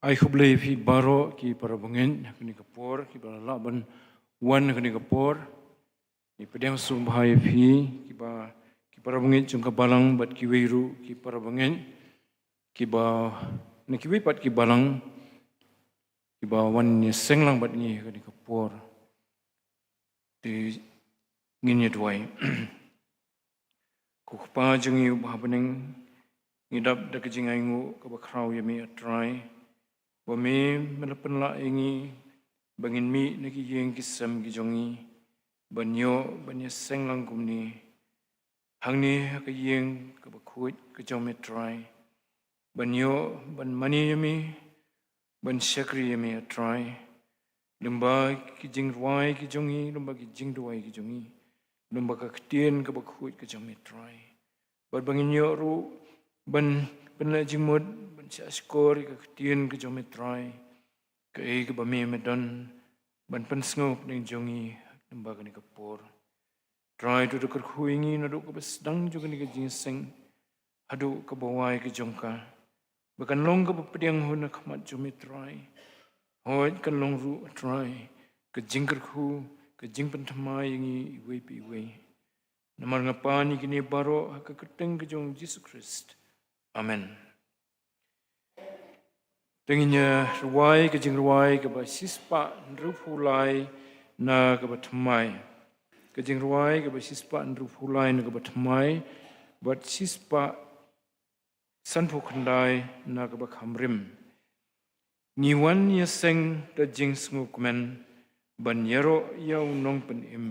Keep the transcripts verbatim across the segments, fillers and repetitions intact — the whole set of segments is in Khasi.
Ai khublei phi baroh ki para bangeit ha kane ka por, kiba la lah ban wan ha kane ka por. Ngi pdiang sngewbha ïa phi, kiba, ki para bangeit jong ka balang bad kiwei ruh ki para bangeit, kiba, na kiwei pat ki balang, kiba wan ïaseng lang bad ngi ha kane ka por. Te ngin ïa duwai. Ko Kpa jong ngi uba ha bneng, ngi dap da ka jingainguh kaba khraw ïa me, A Trai, ba me, me la pynlah ïa ngi ba ngin mih na ki ïing ki sem ki jong ngi, ban ïoh ban ïaseng lang kumne hangne ha ka ïing kaba khuid ka jong me, Trai, ban ïoh ban mane ïa me, ban shakri ïa me, A Trai, lyngba ki jingrwai ki jong ngi, lyngba ki jingduwai ki jong ngi, lyngba ka ktien kaba khuid ka jong me, Trai. Bad ba ngin ïoh ruh ban, ban leh jingmut ban shahshkor ïa ka ktien ka jong me, Trai, kaei kaba me, me don ban pynsngew hapdeng jong ngi lyngba kane ka por. Trai, to da kyrkhu ïa ngi naduh kaba sdang jong kane ka jingïaseng haduh kaba wai ka jong ka, ba kan long kaba pdiang hun ha khmat jong me, Trai. Hooid, kan long ruh, Trai, ka jingkyrkhu, ka jingpynthymmai ïa ngi iwei pa iwei. Namar nga pan ïa kine baroh ha ka kyrteng ka jong Jisu Khrist. Amen. Te ngin ïa rwai ka jingrwai kaba shispah hynriewphew lai na kaba thymmai. Ka jingrwai kaba shispah hynriewphew lai na kaba thymmai bad shispah sanphew khyndai na kaba khamrim. Ngi wan ïaseng da jingsngewkmen ban ïaroh ïa u Nongpynim,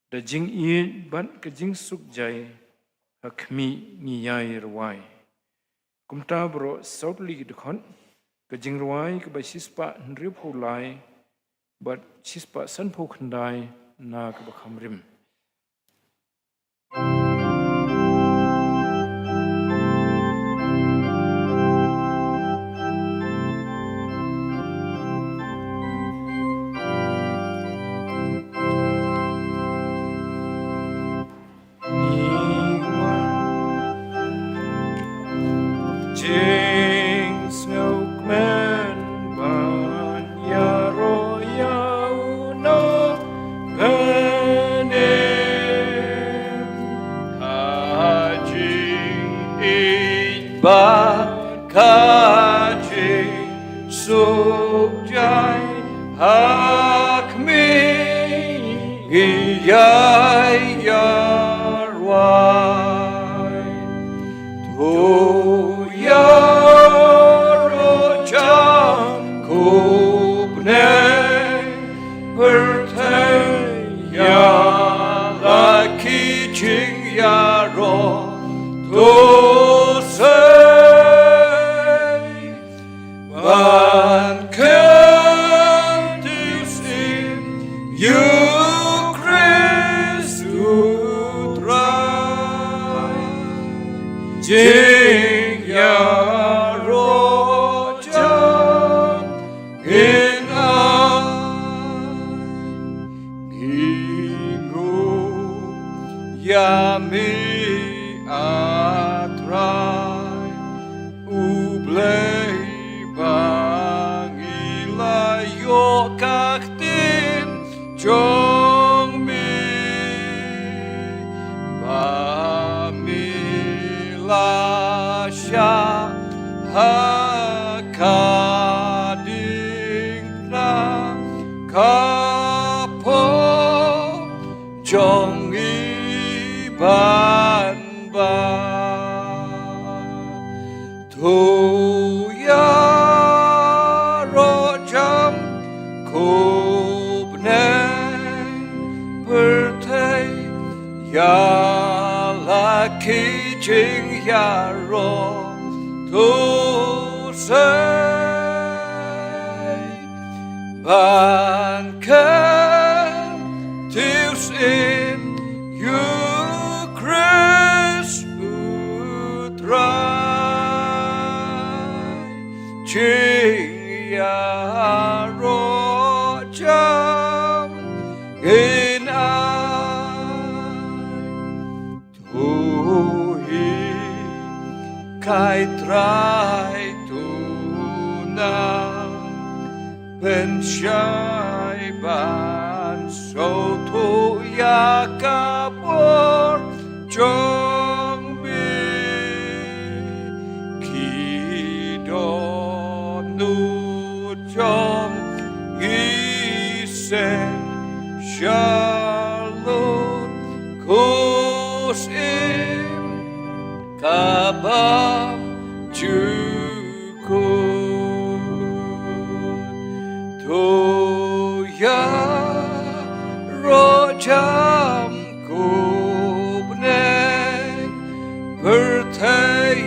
da jingïeit bad ka jingsuk jai ha khmih ngi ïai rwai. Kumta baroh saw tylli ki dkhot, ka jingrwai kaba shispah hynriewphew lai bad shispah sanphew khyndai na kaba khamrim. Jingsngewkmen ban ïaroh ïa u Nongpynim, ka jingïeit bad ka jingsuk jai ha khmih ngi ïai ïarwai. To ïaroh jam ko bneng pyrthei, ïa la ki jingïaroh to sei. Ban kyntiew sien ïa U Khrist U Trai. Jingïaroh jam ngin ai. Ngi nguh ïa me, A Trai, U Blei ba ngi la ïoh ka ktien jong me, ba me la shah ha ka diengphna ka pop jong ngi ban bam. To ïaroh jam ko bneng pyrthei, ïa la ki jingïaroh to sei. Ban kyntiew sien ïa U Khrist U Trai. Jingïaroh jam ngin ai. To hi, ko Trai, to na Pynshai ban sngewthuh ïa ka bor jong me, ki dohnud jong ngi shen sha lut, khusim ka bym jukut. To ïaroh jam ko bneng pyrthei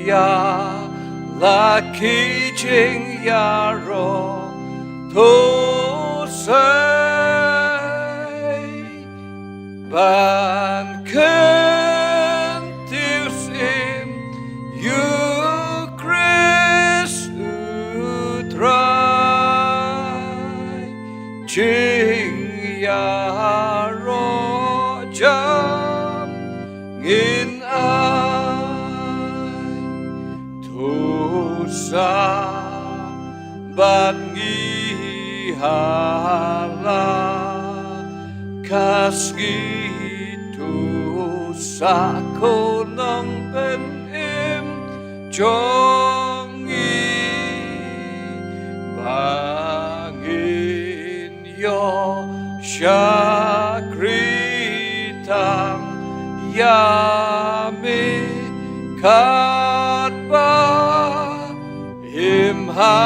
ïa la ki jingïaroh, to sei ban kyntiew syiem ïa U Khrist U Trai. Jingïaroh jam ngin ai, to sa bad ngi ha la ka sngi, to sa ko nongpynim jong ngi, ba ngin ïoh shakri tang ïa me katba im ha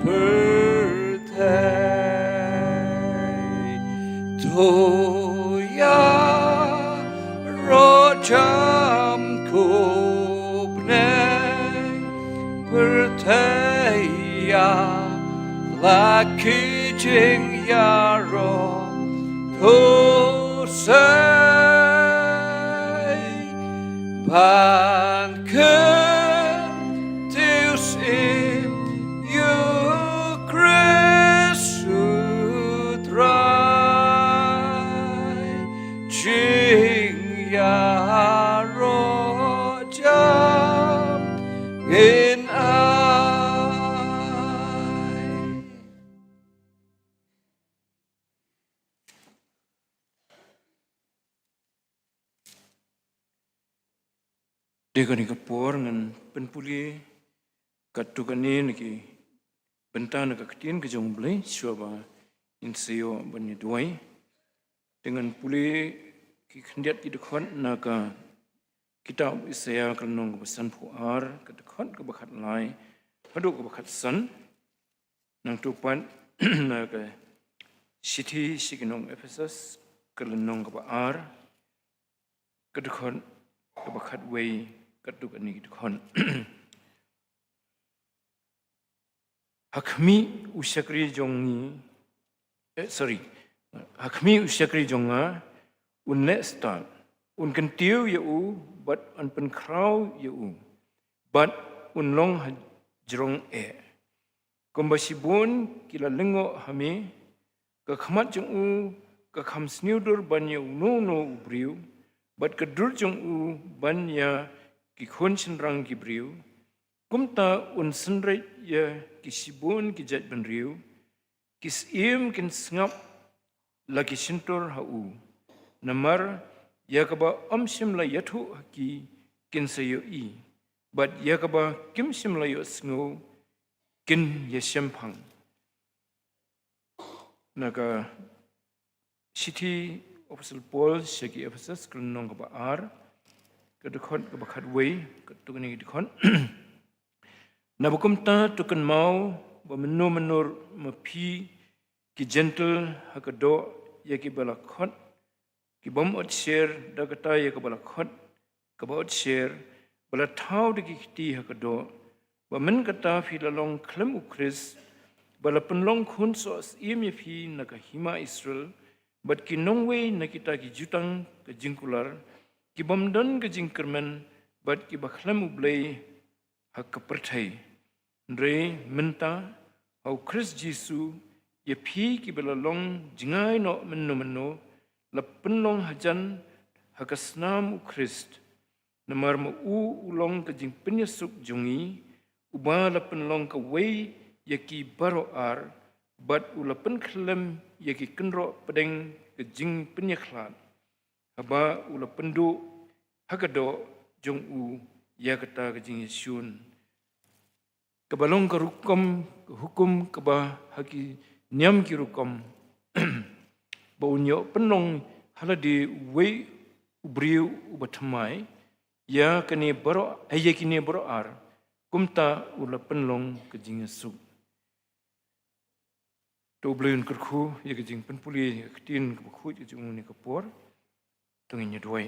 pyrthei. To ïaroh jam ko bneng pyrthei ïa la ki jingïaroh, to sei ban kyntiew syiem ïa U Khrist U Trai. Jingïaroh jam ngin ai. Dei kane ka por ngan pynpule katto katne na ki bynta na ka ktien ka jong U Blei shuwa ba ngin sa ïoh ban ïa duwai. Te ngan pule ki khyndiat ki dkhot na ka kitab Isaiah ka lynnong kaba sanphew ar, ka dkhot kaba khatlai haduh kaba khatsan. Nangta pat na ka shithi sha ki nong Ephesus ka lynnong kaba ar, ka dkhot kaba khatwei katto katne ki dkhot. Ha khmih u shakri jong ngi, eh, sorry. Ha khmih u shakri jong nga un leh stad, un kyntiew ïa u bad un pynkhraw ïa u, bad un long hajrong eh. Kumba shibun ki la lyngngoh ha me, ka khmat jong u ka kham sniew dur ban ïa uno uno u briew, bad ka dur jong u ban ïa ki khun shynrang ki briew. Kumta un synreit ïa ki shibun ki jaitbynriew, ki syiem kin sngap la ki shyntur ha u. Namar ïa kaba ym shym la ïathuh ha ki kin sa ïohi, bad ïa kaba kim shym la ïohsngew kin ïashemphang. Na ka shithi u Apostol Paul sha ki Ephesus ka lynnong kaba ar, ka dkhot kaba khatwei, katto katne ki dkhot. Naba kumta to kynmaw ba mynno mynno ma phi ki Jentil ha ka doh ïa kiba la khot, ki bym ot sher, da kata ïa kaba la khot kaba ot sher, ba la thaw da ki kti ha ka doh, ba mynta kata phi la long khlem U Khrist, ba la pynlong khun soh syiem ïa phi na ka hima Israel, bad ki nongwei na kita ki jutang ka jingkular, ki bym don ka jingkyrmen, bad kiba khlem U Blei ha ka pyrthei. Hynrei mynta ha U Khrist Jisu, ïa phi kiba la long jngai noh mynno mynno, la pynlong hajan ha ka snam U Khrist. Namar ma u u long ka jingpynïasuk jong ngi, uba la pynlong kawei ïa ki baroh ar, bad u la pynkhyllem ïa ki kynroh pdeng ka jingpynïakhlad, haba u la pynduh ha ka doh jong u ïa kata ka jingïashun, kaba long ka rukom, ka hukum kaba ha ki niam ki rukom, ba un ïoh pynlong ha lade uwei u briew uba thymmai ïa kine baroh, ïa kine baroh ar, kumta u la pynlong ka jingïasuk. To U Blei un kyrkhu ïa ka jingpynpule ïa ka ktien kaba khuid ka jong u ha kane ka por. To ngin ïa duwai.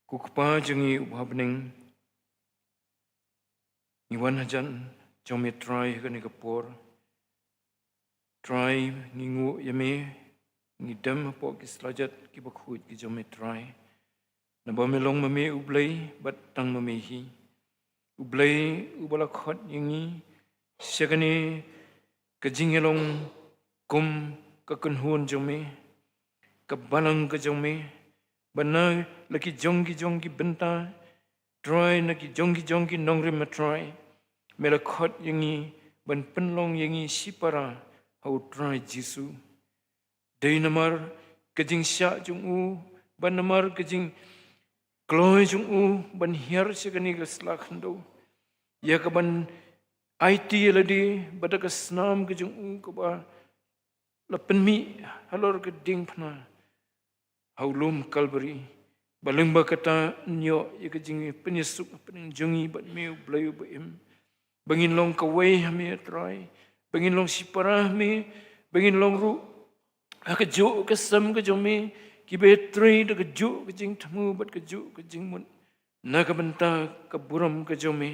Ko Kpa jong ngi uba ha bneng, ngi wan hajan jong me Trai ha kane ka por. Trai, ngi nguh ïa me, ngi dem hapoh ki slajat kiba khuid ki jong me Trai. Naba me long ma me U Blei bad tang ma me hi. U Blei uba la khot ïa ngi sha kane ka jingïalong kum ka kynhun jong me, ka balang ka jong me, ba na la ki jong ki jong ki bynta Trai, na ki jong ki jong ki nongrim ma Trai, me la khot ïa ngi ban pynlong ïa ngi shipara ha U Trai Jisu. Dei namar ka jingshah jong u, bad namar ka jingkloi jong u ban hiar sha kane ka sla khyndew, ïa kaban aiti ïa lade bad da ka snam ka jong u kaba la pynmih halor ka diengphna ha u lum Kalbari, ba lyngba kata yn ïoh ïa ka jingpynïasuk hapdeng jong ngi bad me U Blei uba im. Ba ngin long kawei ha me Trai, ba ngin long shipara ha me, ba ngin long ruh ha kajuh ka sem ka jong me, kiba trei da kajuh ka jingthmu bad kajuh ka jingmut, na ka bynta ka burom ka jong me,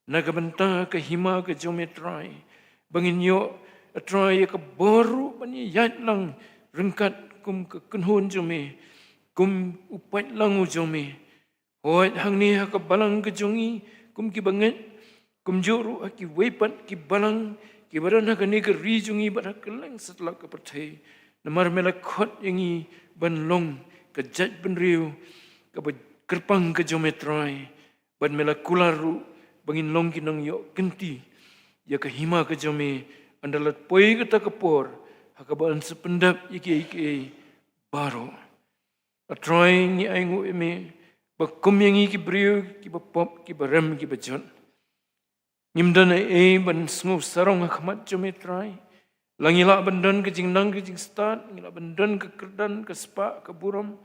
na ka bynta ka hima ka jong me Trai. Ba ngin ïoh, a Trai, ïa ka bor ruh ban ïaid lang ryngkat kum ka kynhun jong me, kum u paidlang u jong me. Hooid, hangne ha ka balang ka jong ngi, kum ki bangeit, kumjuh ruh ha kiwei pat ki balang kiba don ha kane ka ri jong ngi bad ha kylleng satlak ka pyrthei. Namar me la khot ïa ngi ban long ka jaitbynriew kaba kyrpang ka jong me Trai, bad me la kular ruh ba ngin long ki nongïoh kynti ïa ka hima ka jong me, ynda la poi kata ka por ha kaba yn sa pyndep ïa kiei kiei baroh. A Trai, ngi ainguh ïa me ba kum ïa ngi ki briew kiba pop, kiba rem, kiba jot, ngim don ei ei ban sngew sarong ha khmat jong me Trai. La ngi lah ban don ka jingnang ka jingstad, ngi lah ban don ka kyrdan, ka spah, ka burom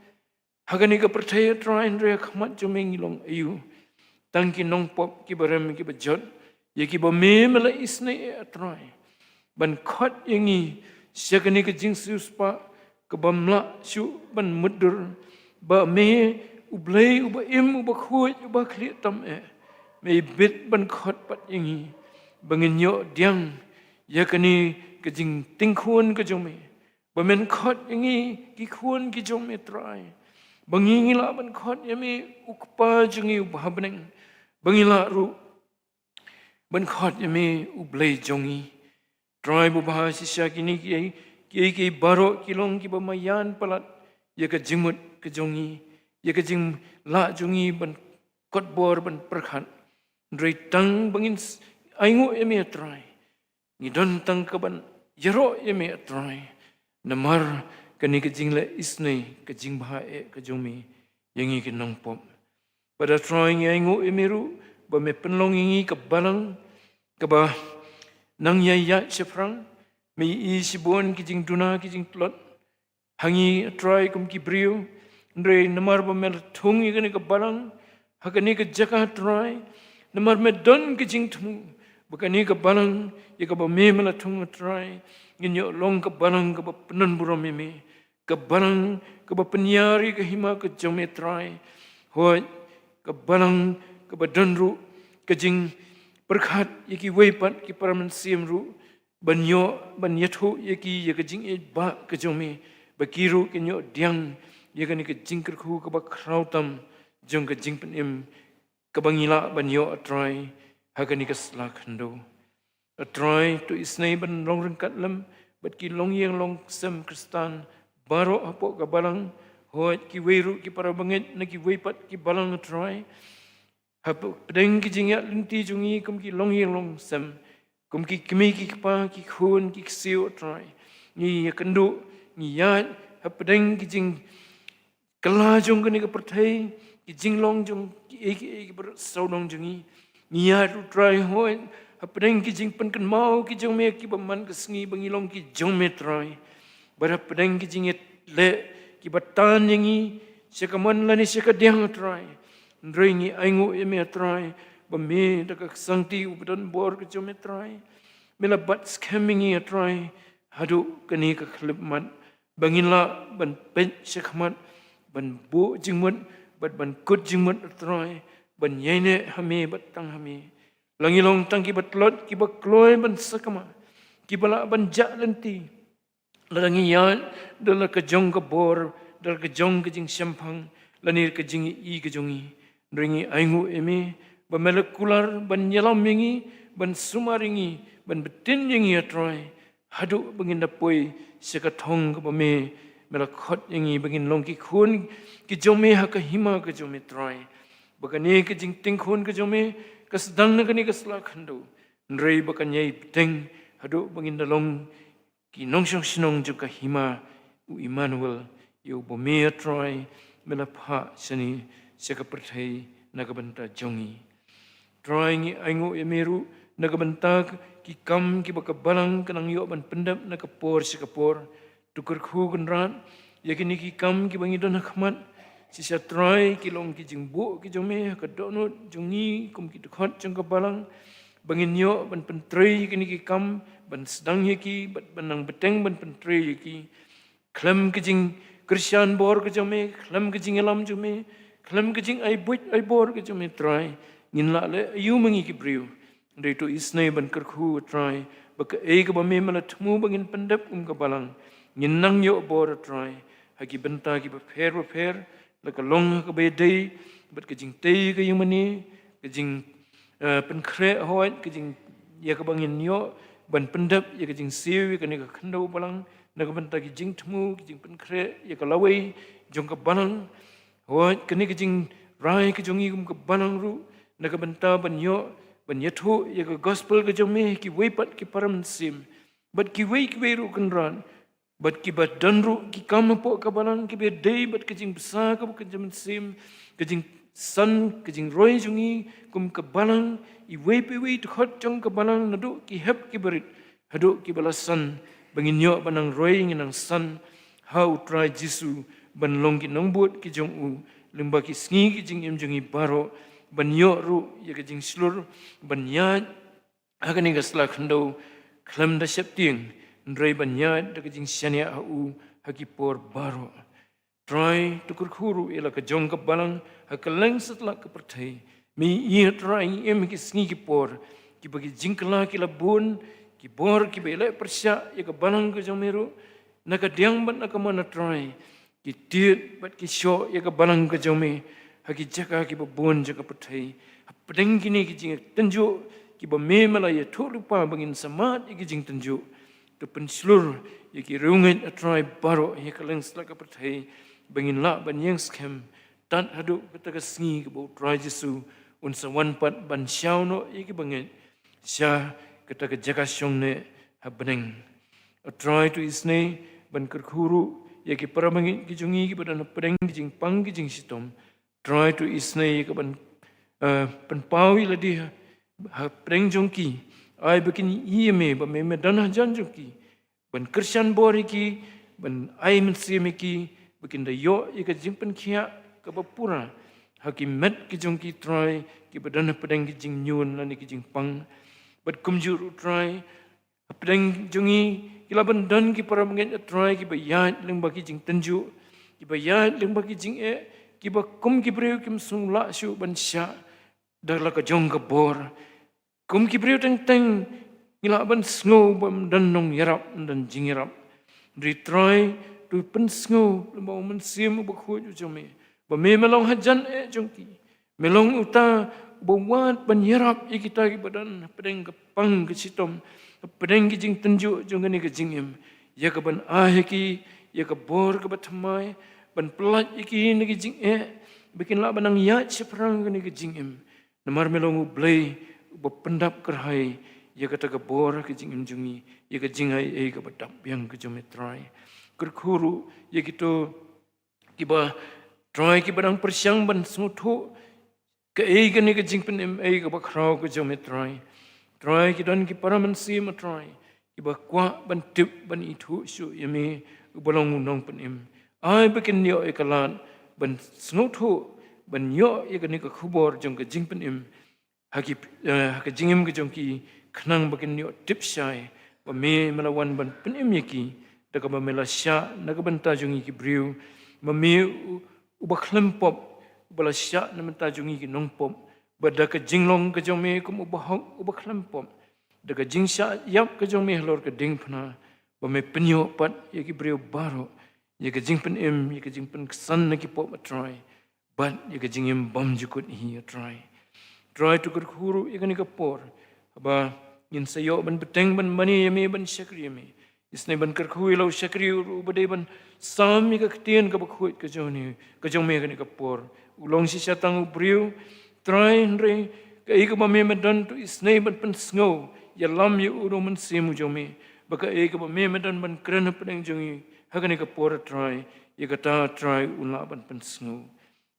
ha kane ka pyrthei Trai, hynrei ha khmat jong me ngi long aïu? Tang ki nongpop kiba rem kiba jot, ïa kiba me me la isynei eh, a Trai, ban khot ïa ngi sha kane ka jingsiewspah kaba ym lah shuh ban mutdur, ba me U Blei uba im, uba khuid, uba khlieh tam eh, me bit ban khot pat ïa ngi ba ngin ïoh diang ïa kane ka jingtyngkhun ka jong me, ba men khot ïa ngi ki khun ki jong me Trai, ba ngi ngi lah ban khot ïa me U Kpa jong ngi uba ha bneng, ba ngi lah ruh ban khot ïa me U Blei jong ngi. Trai babha, shisha kine kiei kiei baroh ki long kiba maïan palat ïa ka jingmut ka jong ngi, ïa ka jinglah jong ngi ban kot bor, ban pyrkhat. Hynrei tang ba ngin s-, ainguh ïa me, a Trai, ngi don tang ka ban ïaroh ïa me, a Trai, namar kane ka jingleh isynei, ka jingbha eh ka jong me ïa ngi ki nongpop. Bad a Trai, ngi ainguh ïa me ruh ba me pynlong ïa ngi ka balang kaba nang ïaid shaphrang. Me ïohi shibun ki jingduna, ki jingtlot ha ngi, a Trai, kum ki briew. Hynrei namar ba me la thung ïa kane ka balang ha kane ka jaka, a Trai, namar me don ka jingthmu ba kane ka balang ïa kaba me me la thung, a Trai, ngin ïoh long ka balang kaba pyndonburom ïa me, ka balang kaba pynïar ïa ka hima ka jong me, Trai. Hooid, ka balang kaba don ruh ka jingpyrkhat ïa kiwei pat ki para mynsiem ruh, ban ïoh, ban ïathuh ïa ki ïa ka jingïeit ba ka jong me, ba ki ruh kin ïoh diang ïa kane ka jingkyrkhu kaba khraw tam jong ka jingpynim kaba ngi lah ban ïoh, a Trai, ha kane ka sla khyndew. A Trai, to isynei ban long ryngkat lem bad ki longïing longsem Khristan baroh hapoh ka balang, hooid, kiwei ruh ki para bangeit na kiwei pat ki balang, a Trai. hapdeng ki jingïaid lynti jong ngi kum ki longïing longsem, kum ki kmie ki kpa, ki khun ki ksiew, Trai. Ngi ïakynduh, ngi ïaid hapdeng ki jingkylla jong kane ka pyrthei, ki jinglong jong kiei kiei kiba sawdong jong ngi. Ngi ïaid ruh, Trai, hooid, hapdeng ki jingpynkynmaw ki jong me kiba man ka sngi ba ngi long ki jong me, Trai. Bad hapdeng ki jingïaleh kiba tan ïa ngi sha ka mon lane sha ka diang, Trai. Hynrei ngi ainguh ïa me, Trai, ba me da ka ksangti uba don bor ka jong me, Trai, me la bat skhem ïa ngi, Trai, haduh kane ka khyllipmat, ba ngin lah ban peit shakhmat, ban buh jingmut bad ban kut jingmut, Trai, ban ïaineh ha me bad tang ha me. La ngi long tang kiba tlot, kiba kloi ban sakma, kiba lah ban jah lynti, lada ngi ïaid da la ka jong ka bor, da la ka jong ka jingshemphang lane ka jingïohi ka jong ngi. Hynrei ngi ainguh ïa me ba me la kular ban ïalam ïa ngi, ban sumar ïa ngi, ban btin ïa ngi, Trai, haduh ba ngin da poi sha ka thong kaba me, me la khot ïa ngi ba ngin long ki khun ki jong me ha ka hima ka jong me, Trai. Ba kane ka jingtieng khun ka jong me ka sdang na kane ka sla khyndew, hynrei ba kan ïai bteng haduh ba ngin da long ki nongshong shnong jong ka hima, u Immanuel, ïa uba me, Trai, me la phah shane sha ka pyrthei na ka bynta jong ngi. Trai, ngi ainguh ïa me ruh na ka bynta ki kam kiba ka balang ka nang ïoh ban pyndep na ka por sha ka por. To kyrkhu, Kynrad, ïa kine ki kam kiba ngi don ha khmat, shisha, Trai, ki long ki jingbuh ki jong me ha ka dohnud jong ngi kum ki dkhot jong ka balang, ba ngin ïoh ban pyntrei ïa kine ki kam, ban sdang ïa ki bad ban nang bteng ban pyntrei ïa ki. Khlem ka jingkyrshan bor ka jong me, khlem ka jingïalam jong me, khlem ka jingai buit ai bor ka jong me, Trai, ngin lah leh aïu ma ngi ki briew? Hynrei to isynei ban kyrkhu, Trai, ba kaei kaba me, me la thmu ba ngin pyndep kum ka balang, ngin nang ïoh bor, Trai, ha ki bynta kiba pher bapher, la ka long ha kaba ïadei bad ka jingtei ka ïingmane, ka jing, eh, pynkhreh, hooid, ka jing, ïa kaba ngin ïoh ban pyndep ïa ka jingsiew ïa kane ka khyndew balang na ka bynta ki jingthmu, ki jingpynkhreh ïa ka lawei jong ka balang. Hooid, kane ka jingrai ka jong ngi kum ka balang ruh na ka bynta ban ïoh ban ïathuh ïa ka gospel ka jong me ha kiwei pat ki para mynsiem bad kiwei kiwei ruh, Kynrad, bad kiba don ruh ki kam hapoh ka balang kiba dei bad ka jingbsa kaba ka jingmynsiem, ka jingsan, ka jingroi jong ngi kum ka balang, iwei pa iwei i dkhot jong ka balang, naduh ki hep kiba rit haduh kiba la san, ba ngin ïoh ban nang roi, ngin nang san ha u Trai Jisu, ban long ki nongbud ki jong u lyngba ki sngi ki jingim jong ngi baroh, ban ïoh ruh ïa ka jingshlur ban ïaid ha kane ka sla khyndew khlem da sheptieng, hynrei ban ïaid da ka jingshaniah ha u ha ki por baroh. Trai, to kyrkhu ruh ïa la ka jong ka balang ha kylleng satlak ka pyrthei. Me i, Trai, ngi im ha ki sngi ki por kiba ki jingkylla ki la bun, ki bor kiba ïaleh pyrshah ïa ka balang ka jong me ruh na ka diang bad na ka mon, Trai. Ki tied bad ki shoh ïa ka balang ka jong me ha ki jaka kiba bun jong ka pyrthei. Hapdeng kine ki jingtynjuh kiba me, me la ïathuh lypa ba ngin sa mad ïa ki jingtynjuh, to pynshlur ïa ki riewngeit, Trai, baroh ha kylleng satlak ka pyrthei, ba ngin lah ban ïeng skhem tad haduh kata ka sngi kaba u Trai Jisu un sa wan pat ban shaw noh ïa ki bangeit sha kata ka jaka shongneh ha bneng. A Trai, to isynei ban kyrkhu ruh ïa ki para bangeit ki jong ngi kiba don hapdeng ki jingpang ki jingshitom. Trai, to isynei ïa ka ban, eh, pynpaw ïa lade hapdeng jong ki. Ai ba kin ïohi ïa me ba me, me don hajan jong ki, ban kyrshan bor ïa ki, ban ai mynsiem ïa ki, ba kin da ïoh ïa ka jingpynkhiah kaba pura ha ki met ki jong ki, Trai, kiba don hapdeng ki jingñiun lane ki jingpang. Bad kumjuh ruh, Trai, hapdeng jong ngi ki lah ban don ki para bangeit, Trai, kiba ïaid lyngba ki jingtynjuh, kiba ïaid lyngba ki jingeh, kiba kum ki briew kim sngewlah shuh ban shah da la ka jong ka bor. Kum ki briew teng teng ngi lah ban sngew ba ym don nongïarap, ym don jingïarap. Hynrei Trai, to pynsngew lyngba u Mynsiem Bakhuid u jong me ba me, me long hajan eh jong ki. Me long uta uba wad ban ïarap ïa kita kiba don hapdeng ka pang ka shitom, hapdeng ki jingtynjuh jong kane ka jingim, ïa ka ban ai ha ki ïa ka bor kaba thymmai ban pyllait ïa ki na ki jingeh, ba kin lah ban nang ïaid shaphrang kane ka jingim. Namar me long U Blei uba pyndap kyrhai ïa kata ka bor ha ka jingim jong ngi, ïa ka jingai ei kaba dap biang ka jong me Trai. Kyrkhu ruh ïa kito kiba, Trai, kiba dang pyrshang ban sngewthuh kaei kane ka jingpynim ei kaba khraw ka jong me Trai. Trai, ki don ki para mynsiem Trai, kiba kwah ban tip ban ithuh shuh ïa me uba long u nongpynim. Ai ba kin ïoh ïa ka lad ban sngewthuh, ban ïoh ïa kane ka khubor jong ka jingpynim ha ki, eh, ha ka jingim ka jong ki, khnang ba kin ïoh tip shai ba me, me la wan ban pynim ïa ki da kaba me la shah na ka bynta jong ngi ki briew, ba me u, uba khlem pop, uba la shah na bynta jong ngi ki nongpop, ba da ka jinglong ka jong me kum uba hok uba khlem pop, da ka jingshah ïap ka jong me halor ka diengphna, ba me pynïoh pat ïa ki briew baroh ïa ka jingpynim, ïa ka jingpynksan na ki pop, A Trai, bad ïa ka jingim bymjukut hi, A Trai. Trai, to kyrkhu ruh ïa kane ka por, haba ngin sa ïoh ban bteng ban mane ïa me, ban shakri ïa me. Isynei ban kyrkhu ïa la u shakri ruh uba dei ban sam ïa ka ktien kaba khuid ka jong me, ka jong me ha kane ka por. U long shisha tang u briew, Trai, hynrei kaei kaba me me don, to isynei ban pynsngew ïalam ïa u nongmynsiem u jong me, ba kaei kaba me me don ban kren hapdeng jong ngi ha kane ka por, Trai, ïa kata, Trai, un lah ban pynsngew.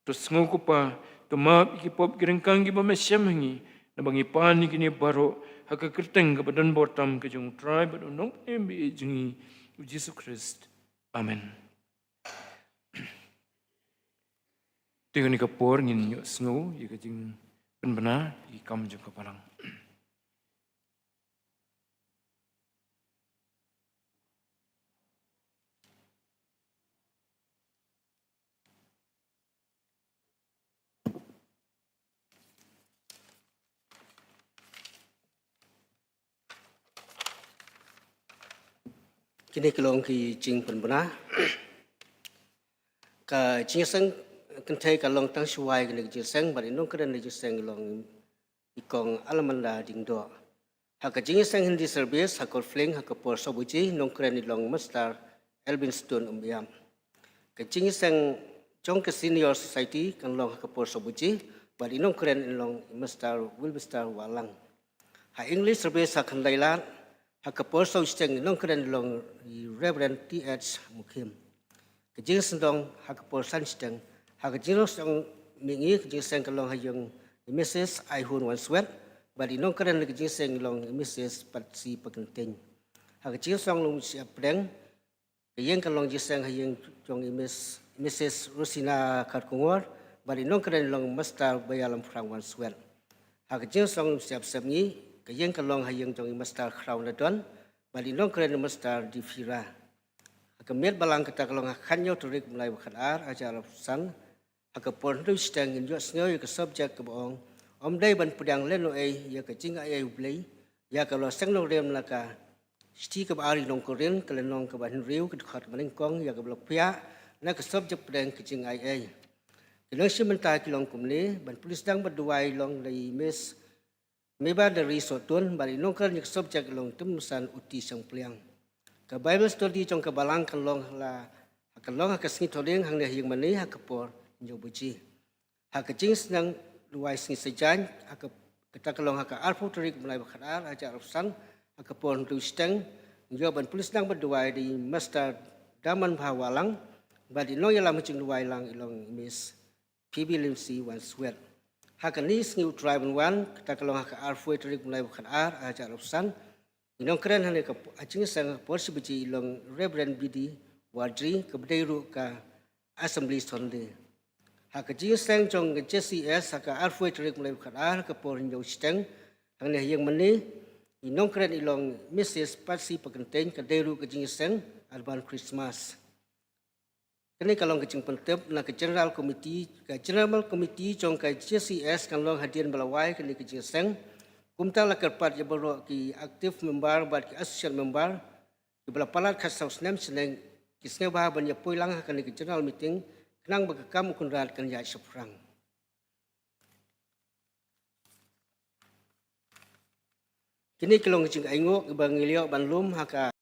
To sngew ko Pa, to map ïa ki pop ki ryngkang kiba me shem ha ngi, naba ngi pan ïa kine baroh ha ka kyrteng kaba donbor tam ka jong U Trai bad U Nongpynim ba ïeit jong ngi, U Jisu Khrist. Amen. Te kane ka por ngin ïohsngew ïa ka jingpynbna ïa ki kam jong ka Balang. Kine ki long ki jingpynbna. Ka jingïaseng kynthei ka long tang shuwa ïa kane ka jingïaseng, bad i nongkren ïa ka jingïaseng i long i Kong Alamanda Diengdoh. Ha ka jingïaseng Hindi service ha Kawtling ha ka por saw baje, i nongkren i long Mister Elvinstone Umïap. Ka jingïaseng jong ka Senior Society kan long ha ka por saw baje, bad i nongkren i long Mister Wilbster Wahlang. Ha English service ha Khyndailad ha ka por saw shiteng, i nongkren i long i Reverend T H Mukhim. Ka jingïaseng dong ha ka por san shiteng. Ha ka jingïaseng mihngi, ka jingïaseng ka long ha ïing i Missus Aihun Wanswet, bad i nongkren ïa ka jingïaseng i long i Missus Patsy Pakyntein. Ha ka jingïaseng lum shyiap pdeng, ka ïing ka long jingïaseng ha ïing jong i Miss, Missus Rosina Kharkongor, bad i nongkren i long Mister Baïalam Phrang Wanswet. Ha ka jingïaseng lum shyiap sepngi, ka ïing ka long ha ïing jong i Mister Khraw Nadon, bad i nongkren i Mister Difira. Ha ka miet balang, kata ka long ha ka khathynñiew tarik bnai ba khatar, arhajar arphew san, ha ka por hynriew shiteng, ngin ïohsngew ïa ka subject kaba ong, ym dei ban pdiang lehnohei ïa ka jingai ei U Blei, ïa kaba la seng nongrim na ka shithi kaba ar i Nongkorinth, ka lynnong kaba hynriew, ka dkhot kaba nyngkong, ïa kaba la kpiah na ka subject pdeng ka jingai ei. Ki nongshim bynta ki long kumne: ban pynlong sdang bad duwai long da i Miss Meba Darisohtun, bad i nongkren ïa ka subject i long Tymmen Basan U T Shangpliang. Ka Bible study jong ka Balang kan long la, kan long ha ka sngi Thohdieng hangne ha ïing mane ha ka por hynñiew baje. Ha ka jingsneng duwai sngi Saitjaiñ, ha ka, kata ka long ha ka arphew tarik bnai ba khatar, arhajar arphew san, ha ka por hynriew shiteng, ngin ïoh ban pynlong sdang bad duwai da i Mister Damanbha Wahlang, bad i nongïalam ha jingduwai lang i long i Miss Phoebe Lindsay Wanswet. Ha kane ka sngi U Trai ban wan, kata ka long ha ka arphew tarik bnai ba khatar, arhajar arphew san, i nongkren hangne ha ka jingïaseng ha ka por shi baje i long Reverend B D Wardri, kaba dei ruh ka Assembly Sunday. Ha ka jingïaseng jong ka J C S ha ka arphew tarik bnai ba khatar, ha ka por hynñiew shiteng, hangne ha ïing mane, i nongkren i long Missus Patsy Pakyntein, ka dei ruh ka jingïaseng Advance Christmas. Kane ka long ka jingpyntip na ka General Committee. Ka General Committee jong ka J C S kan long hadien ba la wai kane ka jingïaseng. Kumta la kyrpad ïa baroh ki active member bad ki associate member kiba la palat khatsaw snem shaneng, ki sngewbha ban ïa poi lang ha kane ka General Meeting, khnang ba ka kam u Kynrad kan ïaid shaphrang. Kine ki long ki jingainguh kiba ngi la ïoh ban lum ha ka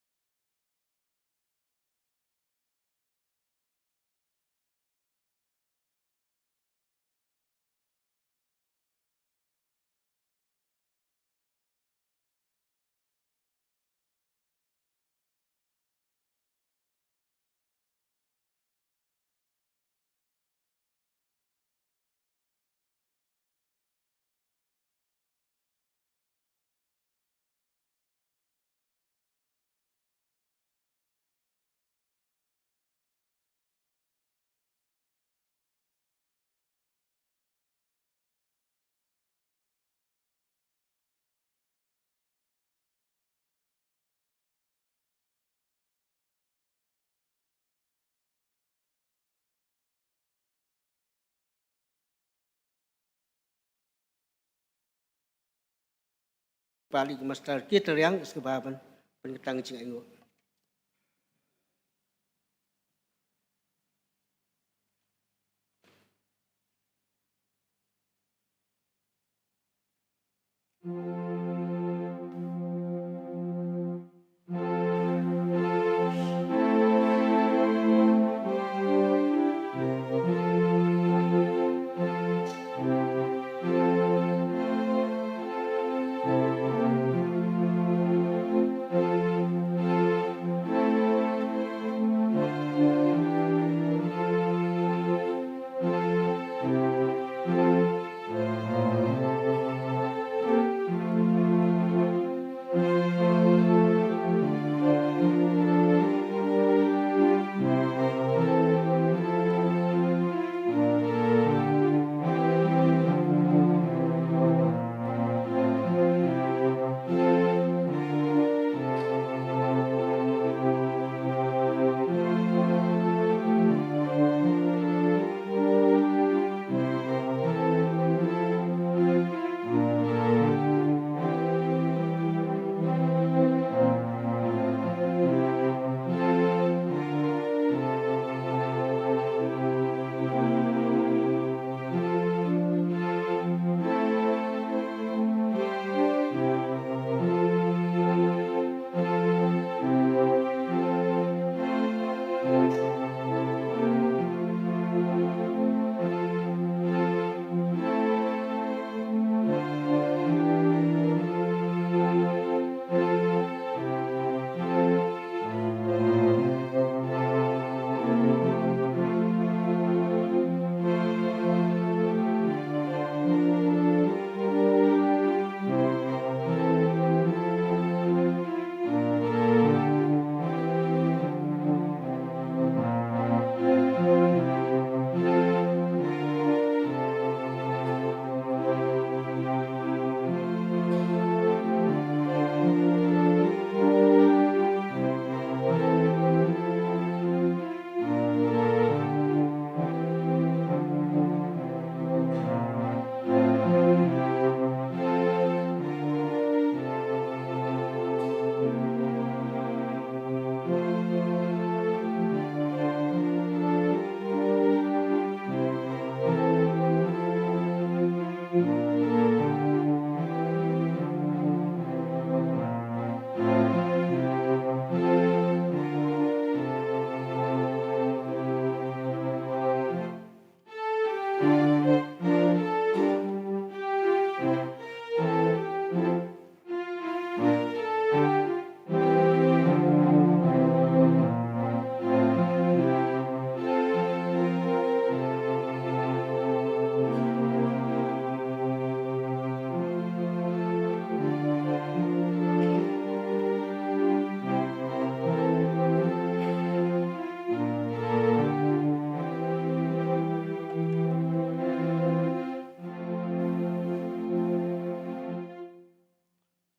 Pali Master Keith Riang, sngewbha ban, ban kyntang jingainguh.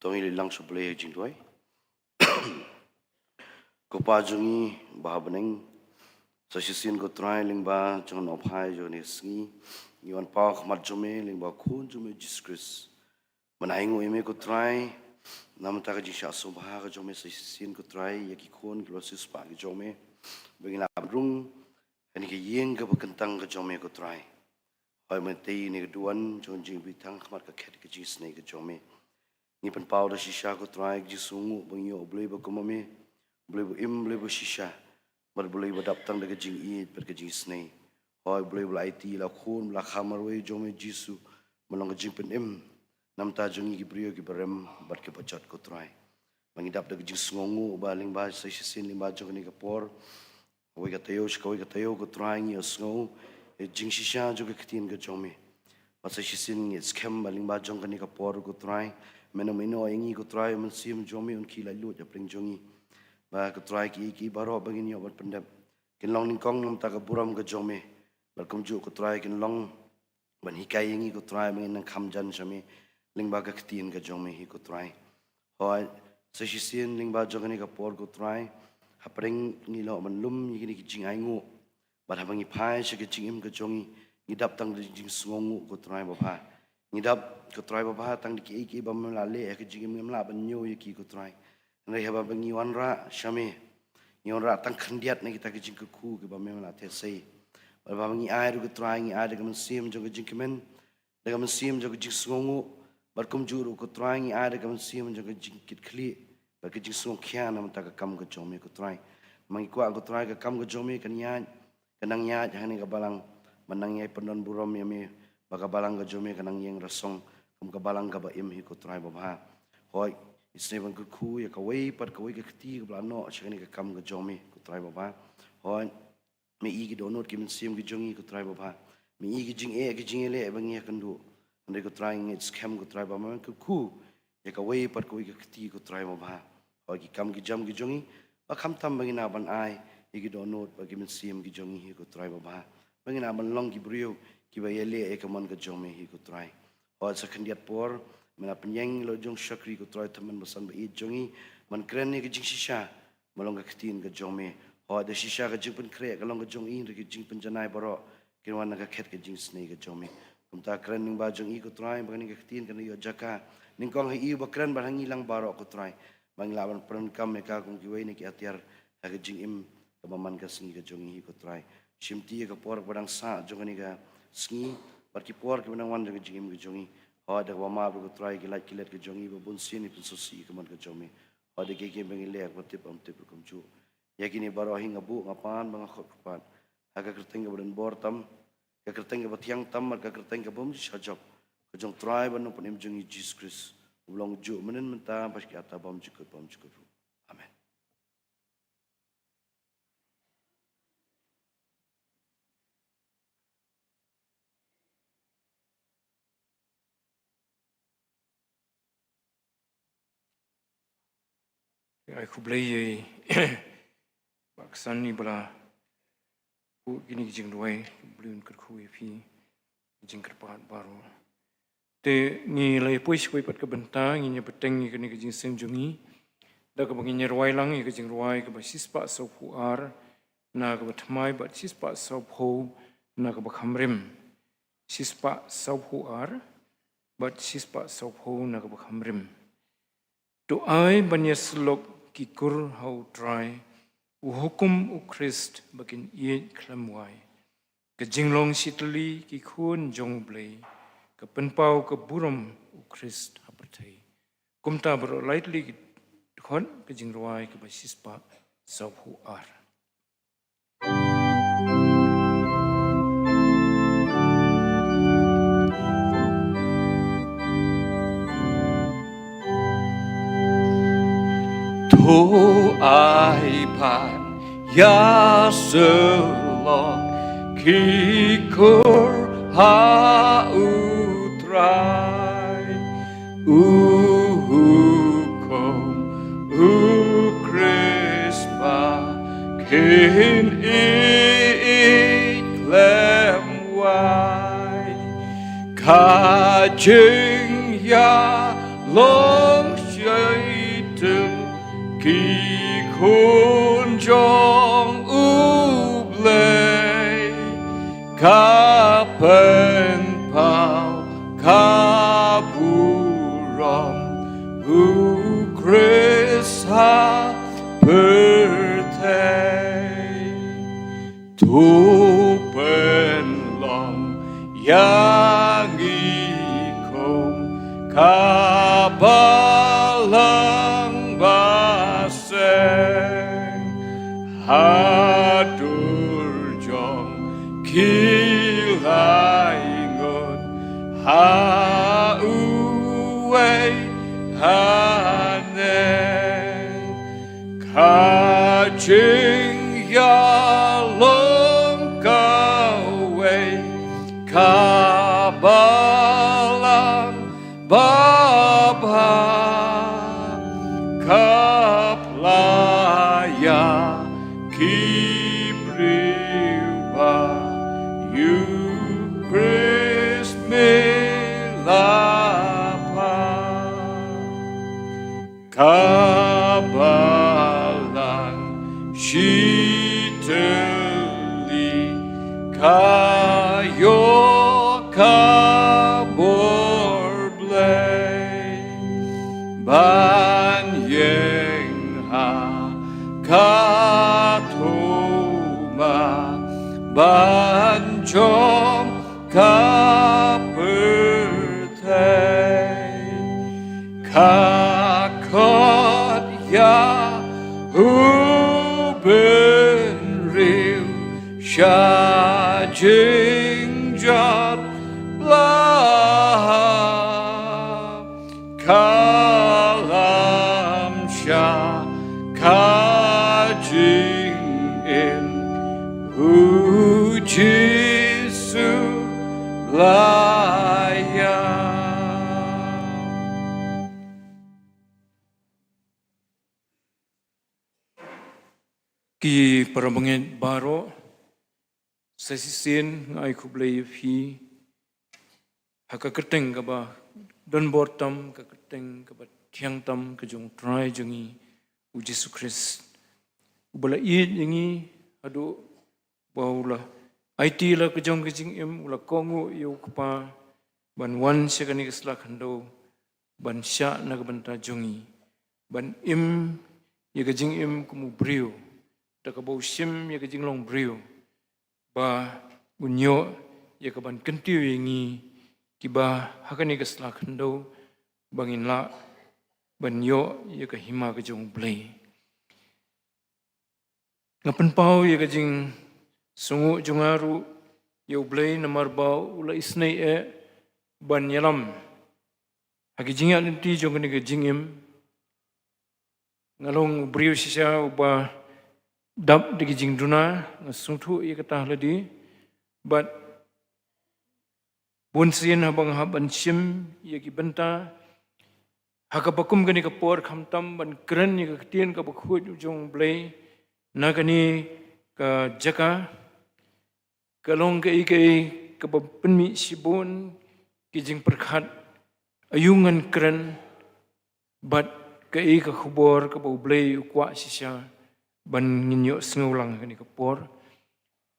To ngin ïa lang sha U Blei ha ka jingduwai. Ko Pa jong ngi ba ha bneng, sa shisien ko Trai lyngba jong ka nongphai jong kane ka sngi, ngi wan paw ha khmat jong me lyngba u Khun jong me Jisu Khrist. Ngi ainguh ïa me ko Trai namar ka jingshah sngewbha ka jong me sa shisien ko Trai ïa ki khun ki ba la siewspah ki jong me, ba ngin ïa rung ha kane ka ïing kaba kyntang ka jong me ko Trai. Hooid, mynta ïa kane ka duwan jong ka jingbitar ha khmat ka khet ka jingisynei ka jong me, ngi pynpaw da shisha ko Trai ka jingsngewnguh ba ngi ïoh U Blei ba kum ma me, U Blei ba im, U Blei ba shisha, bad U Blei ba dap tang da ka jingïeit bad ka jingisynei. Hooid, U Blei ba la aiti ïa la Khun ba la kha marwei jong me Jisu, ban long ka jingpynim na ka bynta jong ngi ki briew ki ba rem bad ki ba jot ko Trai. Ba ngi dap da ka jingsngewnguh ba lyngba sa shisien lyngba jong kane ka por, kawei ka taïew sha kawei ka taïew ko Trai ngi ïohsngew ïa ka jingshisha jong ka ktien ka jong me. Bad sa shisien ngi skhem ba lyngba jong kane ka por ko Trai, men ym ïehnoh ïa ngi ko Trai, U Mynsiem jong me un khie laitluid hapdeng jong ngi. Ba ko Trai kiei kiei baroh ba ngin ïoh ban pyndep kin long nyngkong na ka bynta ka burom ka jong me. Bad kumjuh ko Trai kin long ban hikai ïa ngi ko Trai ba ngin nang kham jan sha me lyngba ka ktien ka jong me hi ko Trai. Hooid, sa shisien lyngba jong kane ka por ko Trai, hapdeng ngi lah ban lum ïa kine ki jingainguh, bad haba ngi phai sha ka jingim ka jong ngi, ngi dap tang da ka jingsngewnguh ko Trai babha. Ngi dap, ko Trai babha, tang da kiei kiei ba mem lah leh ha ka jingim, ngim lah ban ñiew ïa ki, ko Trai. Hynrei haba ngi wanrah sha me, ngi wanrah tang khyndiat na kita ki jingkyrkhu kiba mem lah theh sei. Bad haba ngi ai ruh, ko Trai, ngi ai da ka mynsiem jong ka jingkmen, da ka mynsiem jong ka jingsngewnguh, bad kumjuh ruh, ko Trai, ngi ai da ka mynsiem jong ka jingkitkhlieh bad ka jingsngewkhia na bynta ka kam ka jong me, ko Trai. Ma ngi kwah, ko Trai, ka kam ka jong me kan ïaid, kan nang ïaid hangne ha ka balang, ban nang ïai pyndonburom ïa me, ba ka balang ka jong me kan nang ïeng rasong kum ka balang kaba im hi, ko Trai babha. Hooid, isynei ban kyrkhu ïa kawei pat kawei ka kti kaba la noh sha kane ka kam ka jong me, ko Trai babha. Hooid, me i ki dohnud ki mynsiem ki jong ngi, ko Trai babha. Me i ki jingeh ki jingïaleh ba ngi ïakynduh. Hynrei, ko Trai, ngi ngeit skhem, ko Trai, ba men kyrkhu ïa kawei pat kawei ka kti, ko Trai babha. Hooid, ki kam ki jam ki jong ngi, ba khamtam ba ngi nang ban ai ïa ki dohnud bad ki mynsiem ki jong ngi hi, ko Trai babha, ba ngi nang ban long ki briew kiba ïaleh ïa ka mon ka jong me hi, ko Trai. Hooid, sa khyndiat por, men la pynïeng la jong shakri, ko Trai, tymmen basan ba ïeit jong ngi, ban kren ïa ka jingshisha, ba long ka ktien ka jong me. Hooid, da shisha ka jingpynkhreh ka long ka jong i, hynrei ka jingpynjanai baroh kin wan na ka khet ka jingisynei ka jong me. Kumta kren lyngba jong i, ko Trai, ba kane ka ktien kan ïoh jaka nyngkong ha i uba kren bad ha ngi lang baroh, ko Trai, ba ngi lah ban pyndonkam ïa ka kum kiwei na ki atiar ha ka jingim kaba man ka sngi ka jong ngi hi, ko Trai. Shimti ïa ka por kaba dang sah jong kane ka sngi bad ki por kiba dang wan jong ka jingim ka jong ngi. Hooid, da kaba map ruh, ko Trai, ki lait ki let ka jong ngi, ba bun sien ngi pynsngewsih ïa ka mon ka jong me. Hooid, da kiei kiei ba ngi leh, kaba tip bym tip ruh kumjuh. Ïa kine baroh hi nga buh, nga pan bad nga khot kyrpad ha ka kyrteng kaba donbor tam, ka kyrteng kaba thiang tam, bad ka kyrteng ka bym ju shah jop, ka jong u Trai bad u Nongpynim jong ngi, Jisu Khrist, uba long juh mynhynnin mynta bad shikatdei, bymjukut bymjukut ruh. Amen. Ai khublei ïa i Bah Ksan, i ba la buh kine ki jingrwai. Khublei, un kyrkhu ïa phi, ki jingkyrpad baroh. Te ngi la ïa poi sha kawei pat ka bynta, ngin ïa bteng ïa kane ka jingïaseng jong ngi da kaba ngin ïa rwai lang ïa ka jingrwai kaba shispah sawphew ar na kaba thymmai bad shispah sawphew na kaba kham rim. Shispah sawphew ar bad shispah sawphew na kaba kham rim. To ai ban ïasyllok ki kur ha u Trai, u hukum u Khrist ba kin ïeit khlem wai. Ka jinglong shitylli ki khun jong U Blei, ka pynpaw ka burom u Khrist ha pyrthei. Kumta baroh lai tylli ki dkhot ka jingrwai kaba shispah sawphew ar. To ai ban ïasyllok ki kur ha u Trai, u hukum u Khrist ba kin ïeit khlem wai. Ka jingïalong shitylli ki khun jong U Blei, ka pynpaw ka burom u Khrist ha pyrthei. To pynlong ïa ngi kum ka balang ba seng ha dur jong ki laingut ha uwei haneng. Ka jingïalong kawei, ka balang babha, ka pla ïa ki briew ba ïa u Khrist me la phah. Ka balang shitylli ka ïoh ka bor An ïeng ha ka thuma ban jom ka pyrthei. Ka khot ïa u bynriew sha jingjot bha. Ka lam sha ka jingim, u Jisu la ïap. Ki para bangeit baroh, sa shisien nga ai khublei ïa phi ha ka kyrteng kaba donbor tam, ka kyrteng kaba thiang tam ka jong u Trai jong ngi u Jisu Khrist, uba la ïeit ïa ngi haduh ba u la aiti la ka jong ka jingim, u la kohnguh ïa u Kpa ban wan sha kane ka sla khyndew, ban shah na ka bynta jong ngi, ban im ïa ka jingim kum u briew, da kaba u shim ïa ka jinglong briew, ba un ïoh ïa ka ban kyntiew ïa ngi kiba ha kane ka sla khyndew, ba ngin lah ban ïoh ïa ka hima ka jong u Blei. Nga pynpaw ïa ka jingsngew jong nga ruh ïa u Blei namar ba u la isynei eh ban ïalam ha ki jingïaid lynti jong kane ka jingim. Nga long u briew shisha uba dap da ki jingduna, nga sngewthuh ïa kata lade. Bad bun sien haba nga hap ban shim ïa ki bynta ha kaba kum kane ka por, khamtam ban kren ïa ka ktien kaba khuid jong u Blei na kane ka jaka, ka long kaei kaei kaba pynmih shibun ki jingpyrkhat, aïu ngan kren, bad kaei ka khubor kaba u Blei u kwah shisha ban ngin ïoh sngewlang ha kane ka por.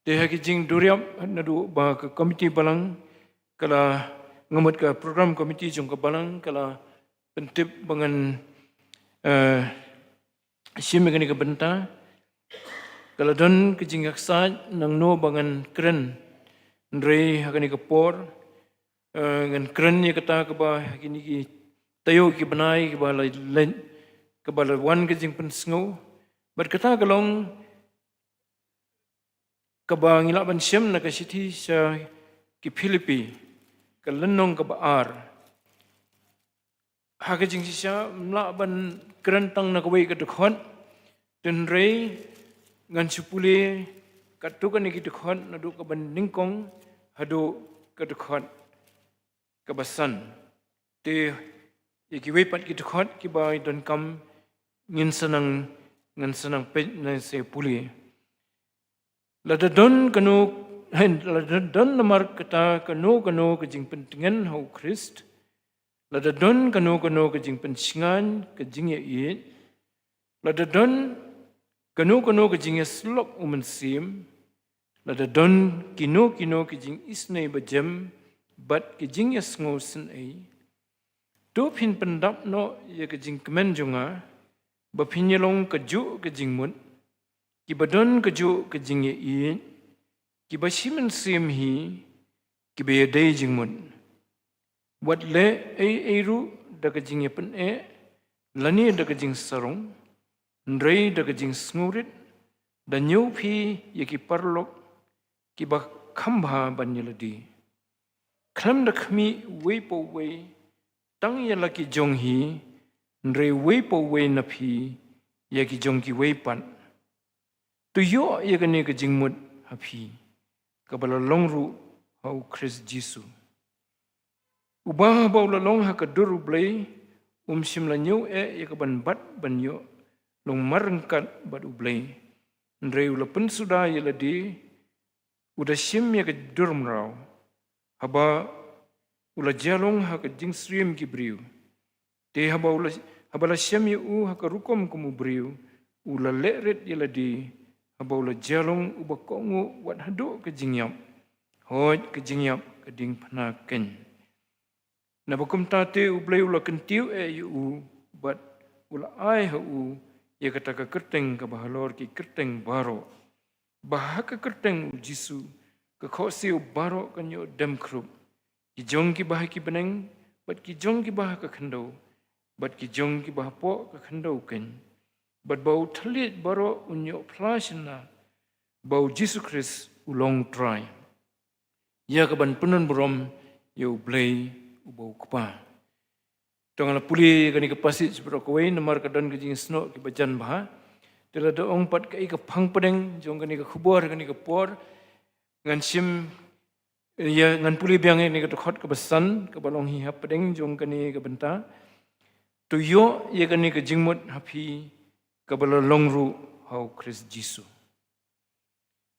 Te ha ki jingduriap naduh ba ka komiti balang ka la, nga mut ka program komiti jong ka balang ka la pyntip ba ngan, eh, shim ïa kane ka bynta, ka la don ka jingïaksaid nangno ba ngan kren. Hynrei ha kane ka por, eh, ngan kren ïa kata kaba ha kine ki taïew ki bnai kiba la leit, kaba la wan ka jingpynsngew. Bad kata ka long kaba ngi lah ban shem na ka shithi sha ki Philippi, ka lynnong kaba ar. Ha ka jingshisha ngam lah ban kren tang na kawei ka dkhot, hynrei ngan shu pule katto katne ki dkhot naduh kaba nyngkong haduh ka dkhot kaba san. Te ïa kiwei pat ki dkhot kiba donkam ngin sa nang, ngan sa nang peit ne sa pule. Lada don kano, lada don namar kata kano kano ka jingpyntngen ha u Khrist, lada don kano kano ka jingpynshngaiñ ka jingïaieit, lada don kano kano ka jingïasyllok u Mynsiem, lada don kino kino ki jingisynei bajem bad ki jingïasngew synei, to phin pyndap noh ïa ka jingkmen jong nga, ba phin ïa long kajuh ka jingmut, kiba don kajuh ka jingïaieit, kiba shi mynsiem hi, kiba ïadei jingmut. Wat leh ei ei ruh da ka jingïapyneh, lane da ka jingsarong, hynrei da ka jingsngewrit, da ñiew phi ïa ki paralok kiba kham bha ban ïa lade. Khlem da khmih uwei pa uwei tang ïa la ki jong hi, hynrei uwei pa uwei na phi ïa ki jong kiwei pat. To ïoh ïa kane ka jingmut ha phi, kaba la long ruh ha u Khrist Jisu. Uba haba u la long ha ka dur U Blei, um shym la ñiew eh ïa ka ban bat ban ïoh long mar ryngkat bad U Blei. Hynrei u la pynsuda ïa lade, u da shim ïa ka dur mraw, haba u la jia long ha ka jingsyriem ki briew. Te haba u la, haba la shem ïa u ha ka rukom kum u briew, u la leh rit ïa lade, haba u la jia long uba kohnguh wat haduh ka jingïap, hooid, ka jingïap ka diengphna keiñ. Naba kumta te U Blei u la kyntiew eh ïa u bad u la ai ha u ïa kata ka kyrteng kaba halor ki kyrteng baroh, ba ha ka kyrteng u Jisu ka khohsiew baroh kan ïoh dem khrup, ki jong kiba ha ki bneng bad ki jong kiba ha ka khyndew bad ki jong kiba hapoh ka khyndew keiñ, bad ba u thylliej baroh un ïoh phla shynna ba u Jisu Khrist u long Trai, ïa kaban pyndon burom ïa u Blei uba u Kpa. To nga la pule kane ka passage baroh kawei namar ka don ka jingsnoh kiba jan bha. Te lada ong pat kaei ka phang pdeng jong kane ka khubor kane ka por, ngan shim, ïa, ngan pule biang ïa kane ka dkhot kaba san kaba long hi hapdeng jong kane ka bynta. To ïoh ïa kane ka jingmut ha phi kaba la long ruh ha u Khrist Jisu.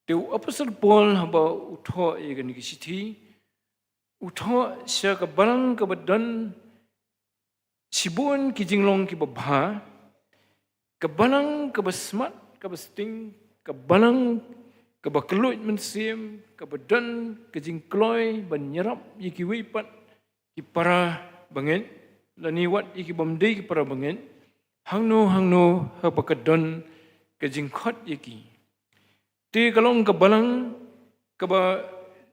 Te u Apostol Paul haba u thoh ïa kane ka shithi, u thoh sha ka balang kaba don shibun ki jinglong kiba bha, ka balang kaba smat, kaba sting, ka balang kaba kylluid mynsiem, kaba don ka jingkloi ban ïarap ïa kiwei pat ki para bangeit, lane wat ïa ki bym dei ki para bangeit, hangno hangno haba ka don ka jingkhot ïa ki. Te ka long ka balang kaba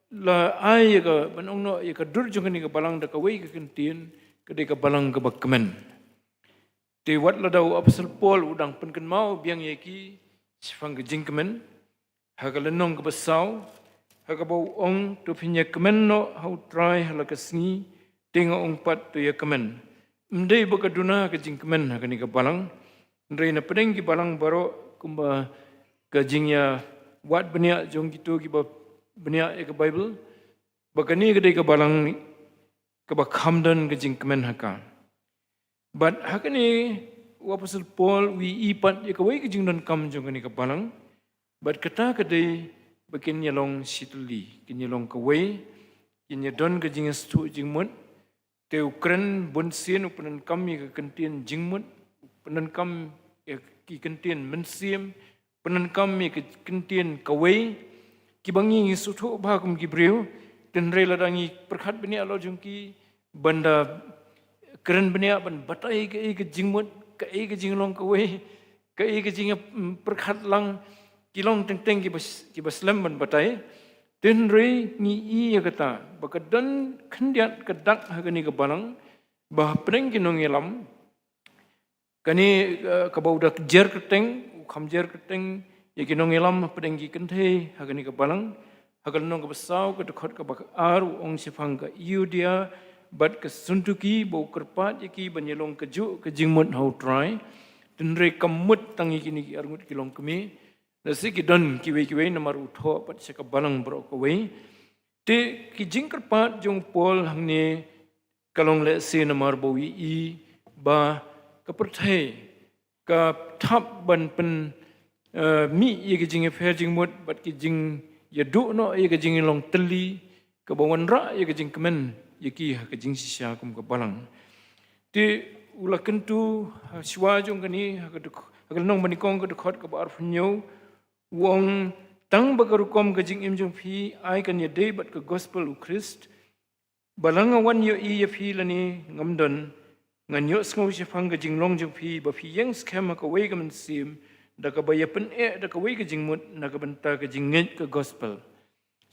la ai ïa ka, ban ong noh, ïa ka dur jong kane ka balang da kawei ka kyntien, ka dei ka balang kaba kmen. Te wat lada u Apostol Paul u dang pynkynmaw biang ïa ki shaphang ka jingkmen, ha ka lynnong kaba saw, ha kaba u ong, to phin ïa kmen noh ha u Trai ha la ka sngi, te nga ong pat to ïa kmen. Ym dei ba ka duna ka jingkmen ha kane ka balang, hynrei na pdeng ki balang baroh kumba ka jingïawad bniah jong kito kiba bniah ïa ka Baibl, ba kane ka dei ka balang kaba kham don ka jingkmen ha ka. Bad ha kane u Apostol Paul u ïohi pat ïa kawei ka jingdonkam jong kane ka balang. Bad kata ka dei ba kin ïa long shitylli, kin ïa long kawei, kin ïa don ka jingïasngewthuh jingmut. Te u kren bunsien, u pyndonkam ïa ka kyntien jingmut, u pyndonkam ïa ki kyntien mynsiem, pyndonkam ïa ka kyntien kawei, kiba ngi ngi sngewthuh bha kum ki briew. Te hynrei lada ngi pyrkhat bniah la jong ki ban da kren bniah ban batai kaei ka jingmut, kaei ka jinglong kawei, kaei ka jing, mm, pyrkhat lang, ki long teng teng kiba s-, kiba slem ban batai. Te hynrei ngi ïohi ïa kata ba ka don khyndiat ka dak ha kane ka balang, ba hapdeng ki nongïalam, kane, eh, kaba u da jer kyrteng, u kham jer kyrteng ïa ki nongïalam hapdeng ki kynthei ha kane ka balang. Ha ka lynnong kaba saw, ka dkhot kaba ar, u ong shaphang ka Euodia bad ka Suntuki, ba u kyrpad ïa ki ban ïa long kajuh ka jingmut ha u Trai. Te hynrei kam mut tang ïa kine ki arngut ki longkmie, lehse ki don kiwei kiwei namar u thoh pat sha ka balang baroh kawei. Te ki jingkyrpad jong u Paul hangne ka long lehse namar ba u ïohi ba ka pyrthei ka thap ban pyn, eh, mih ïa ka jingïapher jingmut bad ka jingïaduh noh ïa ka jinglong tylli, kaba wanrah ïa ka jingkmen ïa ki ha ka jingshisha kum ka balang. Te u la kyntu ha shuwa jong kane, ha ka duk-, ha ka lynnong banyngkong, ka dkhot kaba arphew hynñiew, u ong, tang ba ka rukom ka jingim jong phi ai kan ïadei bad ka gospel u Khrist, ba la nga wan ïohi ïa phi lane ngam don, ngan ïohsngew shaphang ka jinglong jong phi, ba phi ïeng skhem ha kawei ka mynsiem, da kaba ïapyneh da kawei ka jingmut na ka bynta ka jingngeit ka gospel.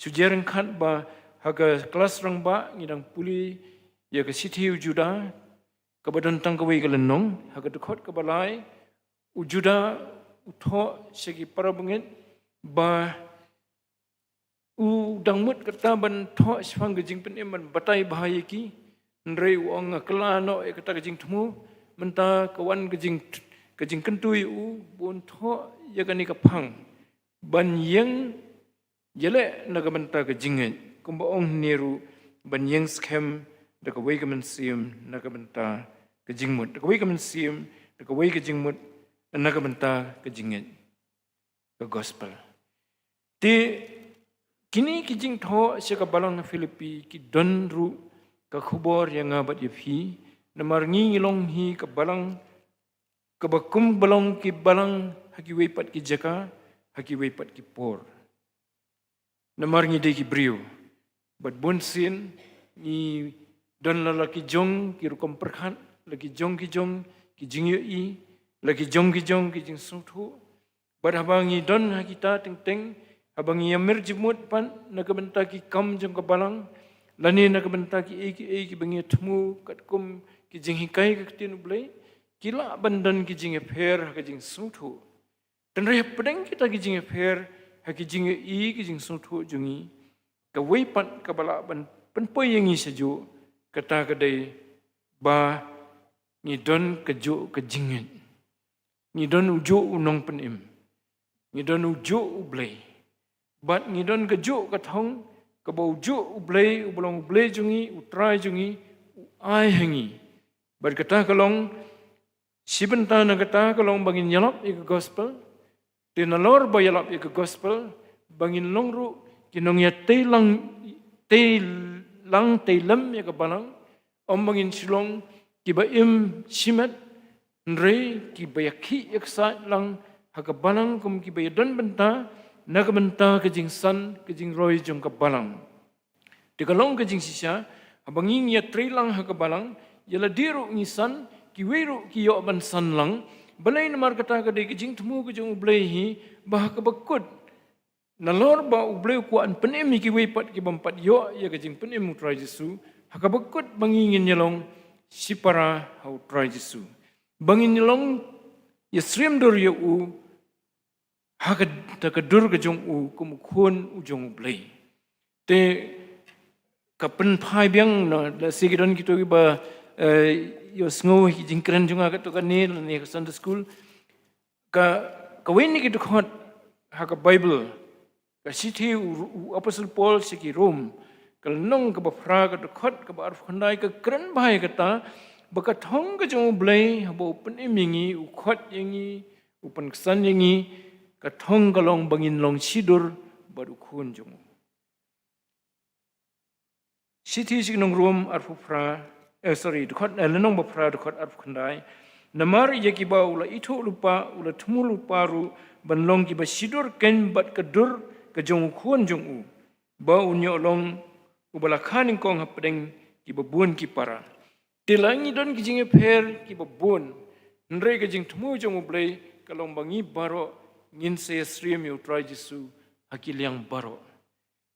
Shu jia ryngkat ba ha ka klas rangbah ngi dang pule ïa ka shithi u Juda, kaba don tang kawei ka lynnong, ha ka dkhot kaba lai, u Juda u thoh sha ki para bangeit ba u dang mut kata ban thoh shaphang ka jingpynim ban batai bha ïa ki. Hynrei u ong, nga kylla noh ïa kata ka jingthmu, mynta ka wan ka jing, ka jingkyntu ïa u ba un thoh ïa kane ka phang ban ïeng ïaleh na ka bynta ka jingngeit, kumba ong hynne ruh, ban ïeng skhem da kawei ka mynsiem na ka bynta ka jingmut, da kawei ka mynsiem, da kawei ka jingmut na ka bynta ka jingngeit, ka gospel. Te kine ki jingthoh sha ka balang Philippi ki don ruh ka khubor ïa nga bad ïa phi, namar ngi ngi long hi ka balang kaba kum ba long ki balang ha kiwei pat ki jaka, ha kiwei pat ki por. Namar ngi dei ki briew, bad bunsien ngi don la la ki jong ki rukom pyrkhat, la ki jong ki jong ki jingïohi, la ki jong ki jong ki jingsngewthuh. Bad haba ngi don ha kita teng teng, haba ngi ïamir jingmut pat na ka bynta ki kam jong ka balang, lane na ka bynta kiei kiei kiba ngi thmu katkum ki jinghikai ka ktien U Blei, ki lah ban don ki jingïapher ha ka jingsngewthuh. Hynrei hapdeng kita ki jingïapher ha ki jingïohi ki jingsngewthuh jong ngi, kawei pat kaba lah ban pynpoi ïa ngi shajuh, kata ka dei ba ngi don kajuh ka jingngeit. Ngi don ujuh u nongpynim. Ngi don ujuh U Blei. Bad ngi don kajuh ka thong kaba ujuh U Blei, uba long U Blei jong ngi, U Trai jong ngi, u ai ha ngi. Bad kata ka long, shi bynta na kata ka long ba ngin ïalap ïa ka gospel. Te nalor ba ïalap ïa ka gospel, ba ngin long ruh ki nongïatei lang, tei lang tei lem ïa ka balang, ym ba ngin shu long kiba im shimet, hynrei kiba ïakhih ïaksaid lang ha ka balang kum kiba ïadon bynta na ka bynta ka jingsan ka jingroi jong ka balang. Te ka long ka jingshisha, haba ngi ngi ïatrei lang ha ka balang, ïa lade ruh ngi san, kiwei ruh ki ïoh ban san lang. Balei? Namar kata ka dei ka jingthmu ka jong U Blei hi, ba ha kaba kut, nalor ba U Blei u kwah ban pynim ïa kiwei pat ki bym pat ïoh ïa ka jingpynim U Trai Jisu, ha kaba kut ba ngi ngin ïalong shipara ha U Trai Jisu. Ba ngin ïalong ïasyriem dur ïa u ha kata ka dur ka jong u kum u khun u jong U Blei. Te ka pynphai biang, no, lehse ki don kito kiba, eh, ïohsngew ïa ki jingkren jong nga katto katne lane ka Sunday school. Ka, kawei na ki dkhot ha ka Baibl, ka shithi u, u Apostol Paul sha ki Rom, ka lynnong kaba phra, ka dkhot kaba arphew khyndai, ka kren bha ïa kata ba ka thong ka jong U Blei haba u pynim ïa ngi, u khot ïa ngi, u pynksan ïa ngi, ka thong ka long ba ngin long shidur bad u khun jong u. Shithi sha ki nong Rom arphew phra, eh, sorry, dkhot, eh, lynnong ba phra, dkhot arphew khyndai. Namar ïa kiba u la ithuh lypa, u la thmu lypa ruh ban long kiba shidur keiñ bad ka dur ka jong u khun jong u, ba un ïoh long uba la kha nyngkong hapdeng kiba bun ki para. Te la ngi don ki jingïapher kiba bun, hynrei ka jingthmu jong U Blei ka long ba ngi baroh ngin sa ïasyriem ïa U Trai Jisu ha ki liang baroh.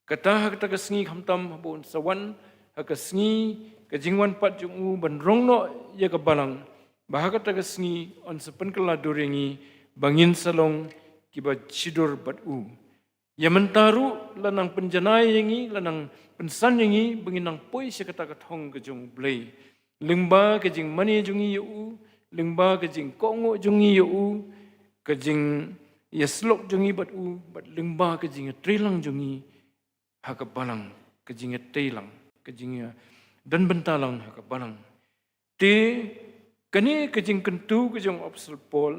Kata ha kata ka sngi khamtam haba un sa wan, ha ka sngi ka jingwan pat jong u ban rong noh ïa ka balang, ba ha kata ka sngi un sa pynkylla dur ïa ngi ba ngin sa long kiba shidur bad u. Ïa mynta ruh la nang pynjanai ïa ngi, la nang pynsan ïa ngi ba ngin nang poi sha kata ka thong ka jong U Blei. Lyngba ka jingmane jong ngi ïa u, lyngba ka jingkohnguh jong ngi ïa u, ka jingïasyllok jong ngi bad u, bad lyngba ka jingïatreilang jong ngi ha ka balang, ka jingïatreilang, ka jingïadon bynta lang ha ka balang. Te kane ka jingkyntu ka jong u Apostol Paul,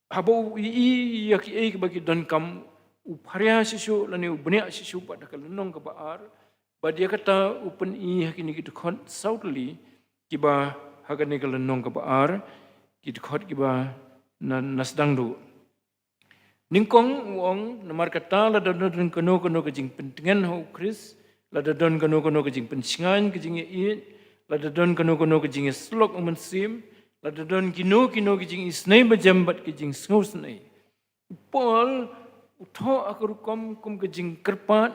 haba u ïohi ïa kiei kiba ki donkam, u pharia shisha lane u bniah shisha pat ha ka lynnong kaba ar. Bad ïa kata u pyni ha kine ki dkhot saw tylli kiba ha kane ka lynnong kaba ar, ki dkhot kiba na, na sdang duh. Nyngkong u ong, namar kata lada don kano kano ka jingpyntngen ha u Khrist, lada don kano kano ka jingpynshngaiñ ka jingïaieit, lada don kano kano ka jingïasyllok u Mynsiem, lada don kino kino ka jingisynei bajem bad ka jingsngewsynei. U Paul u thoh ha ka rukom kum ka jingkyrpad,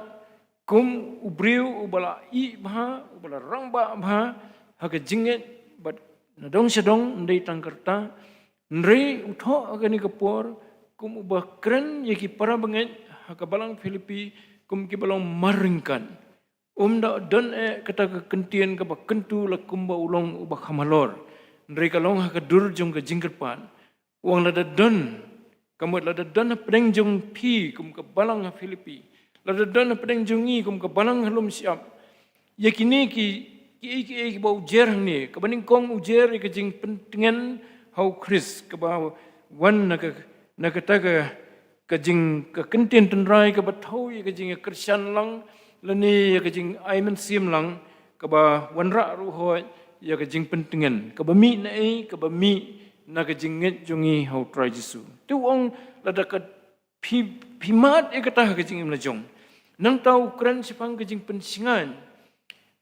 kum u briew uba la ïeh bha, uba la rangbah bha ha ka jingngeit bad na dong sha dong, ym dei tang ka rta. Hynrei u thoh ha kane ka por kum uba kren ïa ki para bangeit ha ka balang Philippi kum kiba long marryngkat. Um da don eh kata ka kyntien kaba kyntu la kumba u long uba kham halor. Hynrei ka long ha ka dur jong ka jingkyrpad. U ong lada don, ka mut lada don hapdeng jong phi kum ka balang ha Philippi, lada don hapdeng jong ngi kum ka balang ha Lumshyiap, ïa kine ki, kiei kiei kiba u jer hangne, kaba nyngkong u jer ïa ka jingpyntngen ha u Khrist, kaba wan na ka, na kata ka, ka jing, ka kyntien tynrai kaba thew ïa ka jingïakyrshan lang lane ïa ka jingai mynsiem lang, kaba wanrah ruh hooid ïa ka jingpyntngen, kaba mih na ei, kaba mih na ka jingngeit jong ngi ha u Trai Jisu. Te u ong lada ka phi, phi mad ïa kata ha ka jingim la jong. Nangta u kren shaphang ka jingpynshngaiñ.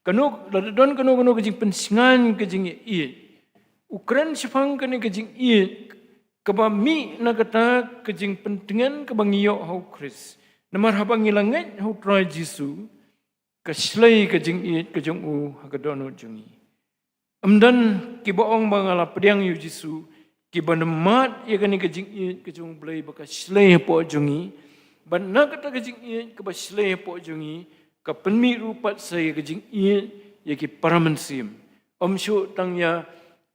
Kano, lada don kano kano ka jingpynshngaiñ ka jingïaieit, U kren shaphang kane ka jingïeit kaba mih na kata ka jingpyntngen kaba ngi ïoh ha u Khrist. Namar haba ngi la ngeit ha u Trai Jisu, ka shlei ka jingïeit ka jong u ha ka dohnud jong ngi. Ym don kiba ong ba nga la pdiang ïa u Jisu, kiba nym mad ïa kane ka jingïeit ka jong u Blei ba ka shlei hapoh jong ngi. Bad na kata ka jingïeit kaba shlei hapoh jong ngi, ka pynmih ruh pat sa ïa ka jingïeit ïa ki para mynsiem. Ym shuh tang ïa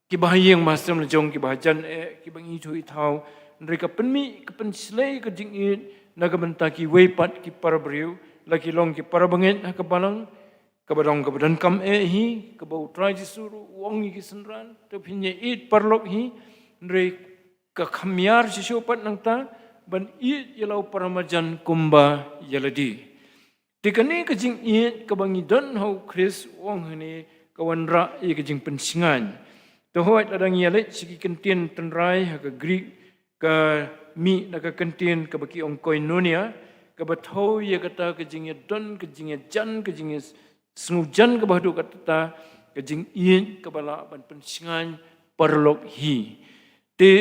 kiba ha ïing ba ha sem la jong, kiba hajan eh, kiba ngi ju i thaw. Hynrei ka pynmih, ka pynshlei ka jingïeit na ka bynta kiwei pat ki para briew, la ki long ki para bangeit ha ka balang, kaba dang kaba donkam eh hi, kaba u Trai Jisu ruh u ong ïa ki synran, to phin ïa ïeit paralok hi. Hynrei ka kham ïar shisha pat nangta, ban ïeit ïa la u para marjan kumba ïa lade. Te kane ka jingïeit kaba ngi don ha u Khrist, u ong hangne, ka wanrah ïa ka jingpynshngaiñ. Te hooid, lada ngi ïa leit sha ki kyntien tynrai ha ka Greek, ka mih na ka kyntien kaba ki ong koinonia, kaba thew ïa kata ka jingïadon, ka jingïajan, ka jingïasngewjan kaba haduh katta, ka jingïeit kaba lah ban pynshngaiñ paralok hi. Te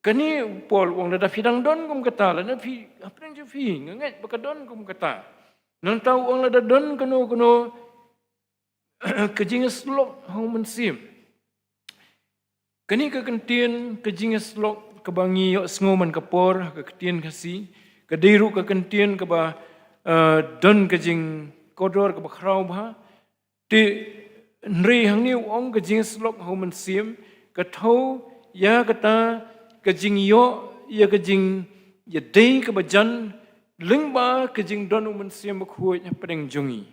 kane u Paul u ong, lada phi dang don kum kata, lada phi, hapdeng jong phi, nga ngeit ba ka don kum kata. Nangta u ong, lada don kano kano ka jingïasyllok ha u Mynsiem. Kane ka kyntien ka jingïasyllok kaba ngi ïohsngew man ka por ha ka ktien Khasi, ka dei ruh ka kyntien kaba, eh, don ka jingkordor kaba khraw bha. Te hynrei hangne u ong ka jingïasyllok ha u Mynsiem, ka thew ïa kata ka jingïoh ïa ka jingïadei kaba jan lyngba ka jingdon u Mynsiem Bakhuid hapdeng jong ngi.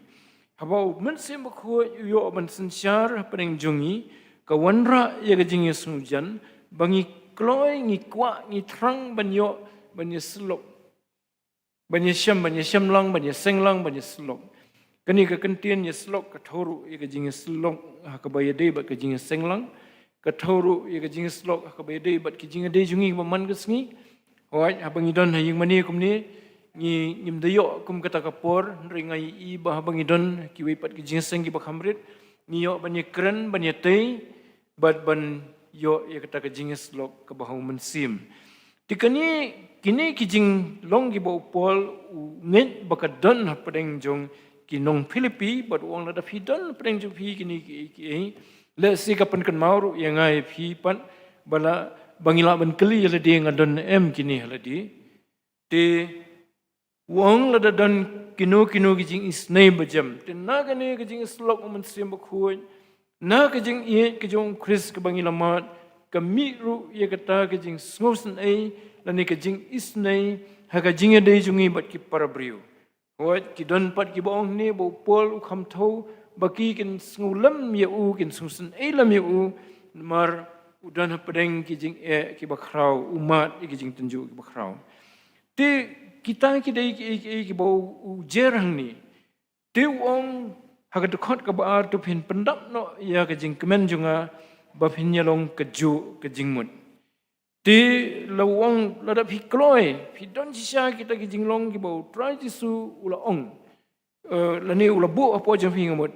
Haba u Mynsiem Bakhuid u ïoh ban synshar hapdeng jong ngi, ka wanrah ïa ka jingïasngewjan, ba ngi kloi, ngi kwah, ngi thrang ban ïoh, ban ïasyllok, ban ïashem, ban ïashem lang, ban ïaseng lang, ban ïasyllok. Kane ka kyntien ïasyllok ka thew ruh ïa ka jingïasyllok ha kaba ïadei bad ka jingïaseng lang, ka thew ruh ïa ka jingïasyllok ha kaba ïadei bad ka jingïadei jong ngi ba man ka sngi. Hooid, haba ngi don ha ïing mane kumne, ngi, ngim da ïoh kum kata ka por, hynrei nga ïohi ba haba ngi don kiwei pat ki jingïaseng kiba kham rit, ngi ïoh ban ïakren, ban ïatei, bad ban ïoh ïa kata ka jingïasyllok kaba ha u Mynsiem. Te kane, kine ki jinglong kiba u Paul u ngeit ba ka don hapdeng jong ki nong Philippi, bad u ong, lada phi don hapdeng jong phi kine kiei kiei, lehse ka pynkynmaw ruh ïa nga ïa phi pat, ba la, ba ngi lah ban kylli ïa lade, nga don em kine ha lade. Te u ong, lada don kino kino ki jingisynei bajem. Te na kane ka jingïasyllok u Mynsiem Bakhuid, na ka jingïeit ka jong u Khrist kaba ngi la mad, ka mih ruh ïa kata ka jingsngewsynei lane ka jingisynei ha ka jingïadei jong ngi bad ki para briew. Hooid, ki don pat kiba ong hangne ba u Paul u kham thew ba ki kin sngewlem ïa u, kin sngewsynei lem ïa u, namar u don hapdeng ki jingeh kiba khraw, u mad ïa ki jingtynjuh kiba khraw. Te kita ki dei kiei kiei kiba u, u jer hangne. Te u ong ha ka dkhot kaba ar, to phin pyndap noh ïa ka jingkmen jong nga ba phin ïalong kajuh ka jingmut. Te la u ong, lada phi kloi, phi don shisha kita ki jinglong kiba u Trai Jisu u la ong, eh, lane u la buh hapoh jong phi, nga mut,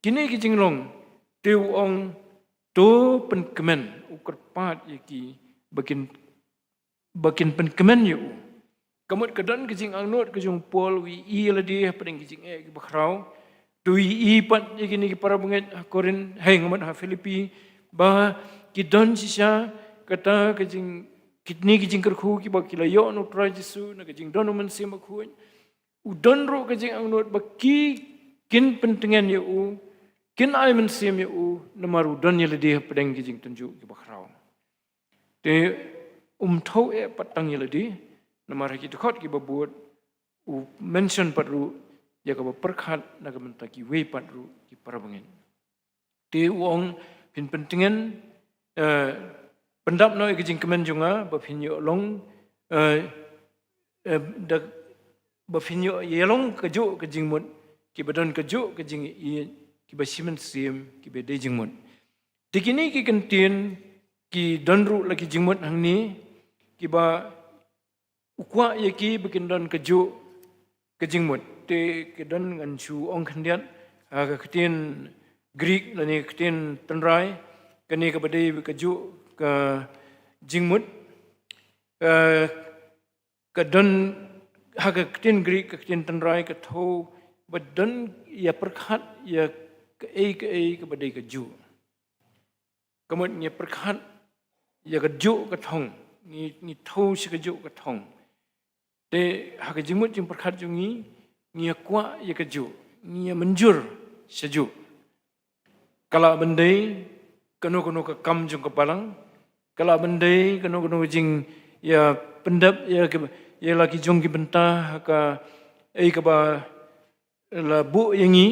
kine ki jinglong, te u ong, to pynkmen, u kyrpad ïa ki ba kin, ba kin pynkmen ïa u. Ka mut ka don ka jingangnud ka jong u Paul, u ïohi ïa lade hapdeng ki jingeh kiba khraw. Te u ïohi pat ïa kine ki para bangeit ha Korinth, hei, nga mut ha Philippi, ba ki don shisha kata ka jing, kine ki jingkyrkhu kiba ki la ïoh na u Trai Jisu, na ka jingdon u Mynsiem Bakhuid. U don ruh ka jingangnud ba ki kin pyntngen ïa u, kin ai mynsiem ïa u, namar u don ïa lade hapdeng ki jingtynjuh kiba khraw. Te um thew eh pat tang ïa lade, namar ha ki dkhot kiba bud u mention pat ruh ïa kaba pyrkhat na ka bynta kiwei pat ruh ki para bangeit. Te u ong, phin pyntngen, eh, pyndap noh ïa ka jingkmen jong nga ba phin ïoh long, eh, eh, da, ba phin ïoh ïalong kajuh ka jingmut, kiba don kajuh ka jingïeit, kiba shi mynsiem, kiba dei jingmut. Te kine ki kyntien ki don ruh la ki jingmut hangne, kiba u kwah ïa ki ba kin don kajuh ka jingmut. Te ki don, ngan shu ong khyndiat, ha ka ktien Greek lane ka ktien tynrai, Kane kaba dei ka juh ka jingmut, eh, ka don ha ka ktien Greek, ka ktien tynrai, ka thew, ba don ïa pyrkhat ïa kaei kaei kaba dei ka juh. Ka mut ngi pyrkhat ïa ka juh ka thong, ngi, ngi thew sha ka juh ka thong. Te ha ka jingmut jingpyrkhat jong ngi, ngi ïa kwah ïa ka juh, ngi ïa mynjur sha juh. Ka lah ban dei kano kano ka kam jong ka balang, ka lah ban dei kano kano ka jingïapyndep ïa ki, ïa la ki jong ki bynta ha kaei kaba la buh ïa ngi.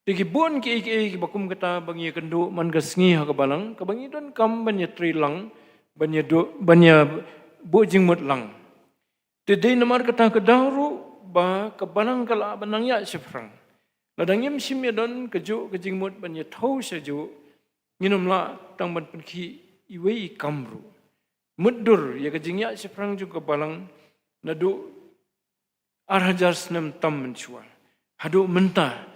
Te ki bun kiei kiei kiba kum kata ba ngi ïakynduh man ka sngi ha ka balang, kaba ngi donkam ban ïatrei lang, ban ïaduh, ban ïabuh jingmut lang. Te dei namar kata ka daw ruh ba ka balang ka lah ban nang ïaid shaphrang. Lada ngim shym ïadon ka juh ka jingmut ban ïathew sha juh, ngin ym lah tang ban pynkhih iwei i kam ruh. Mutdur ïa ka jingïaid shaphrang jong ka balang naduh ar hajar snem tam mynshuwa haduh mynta.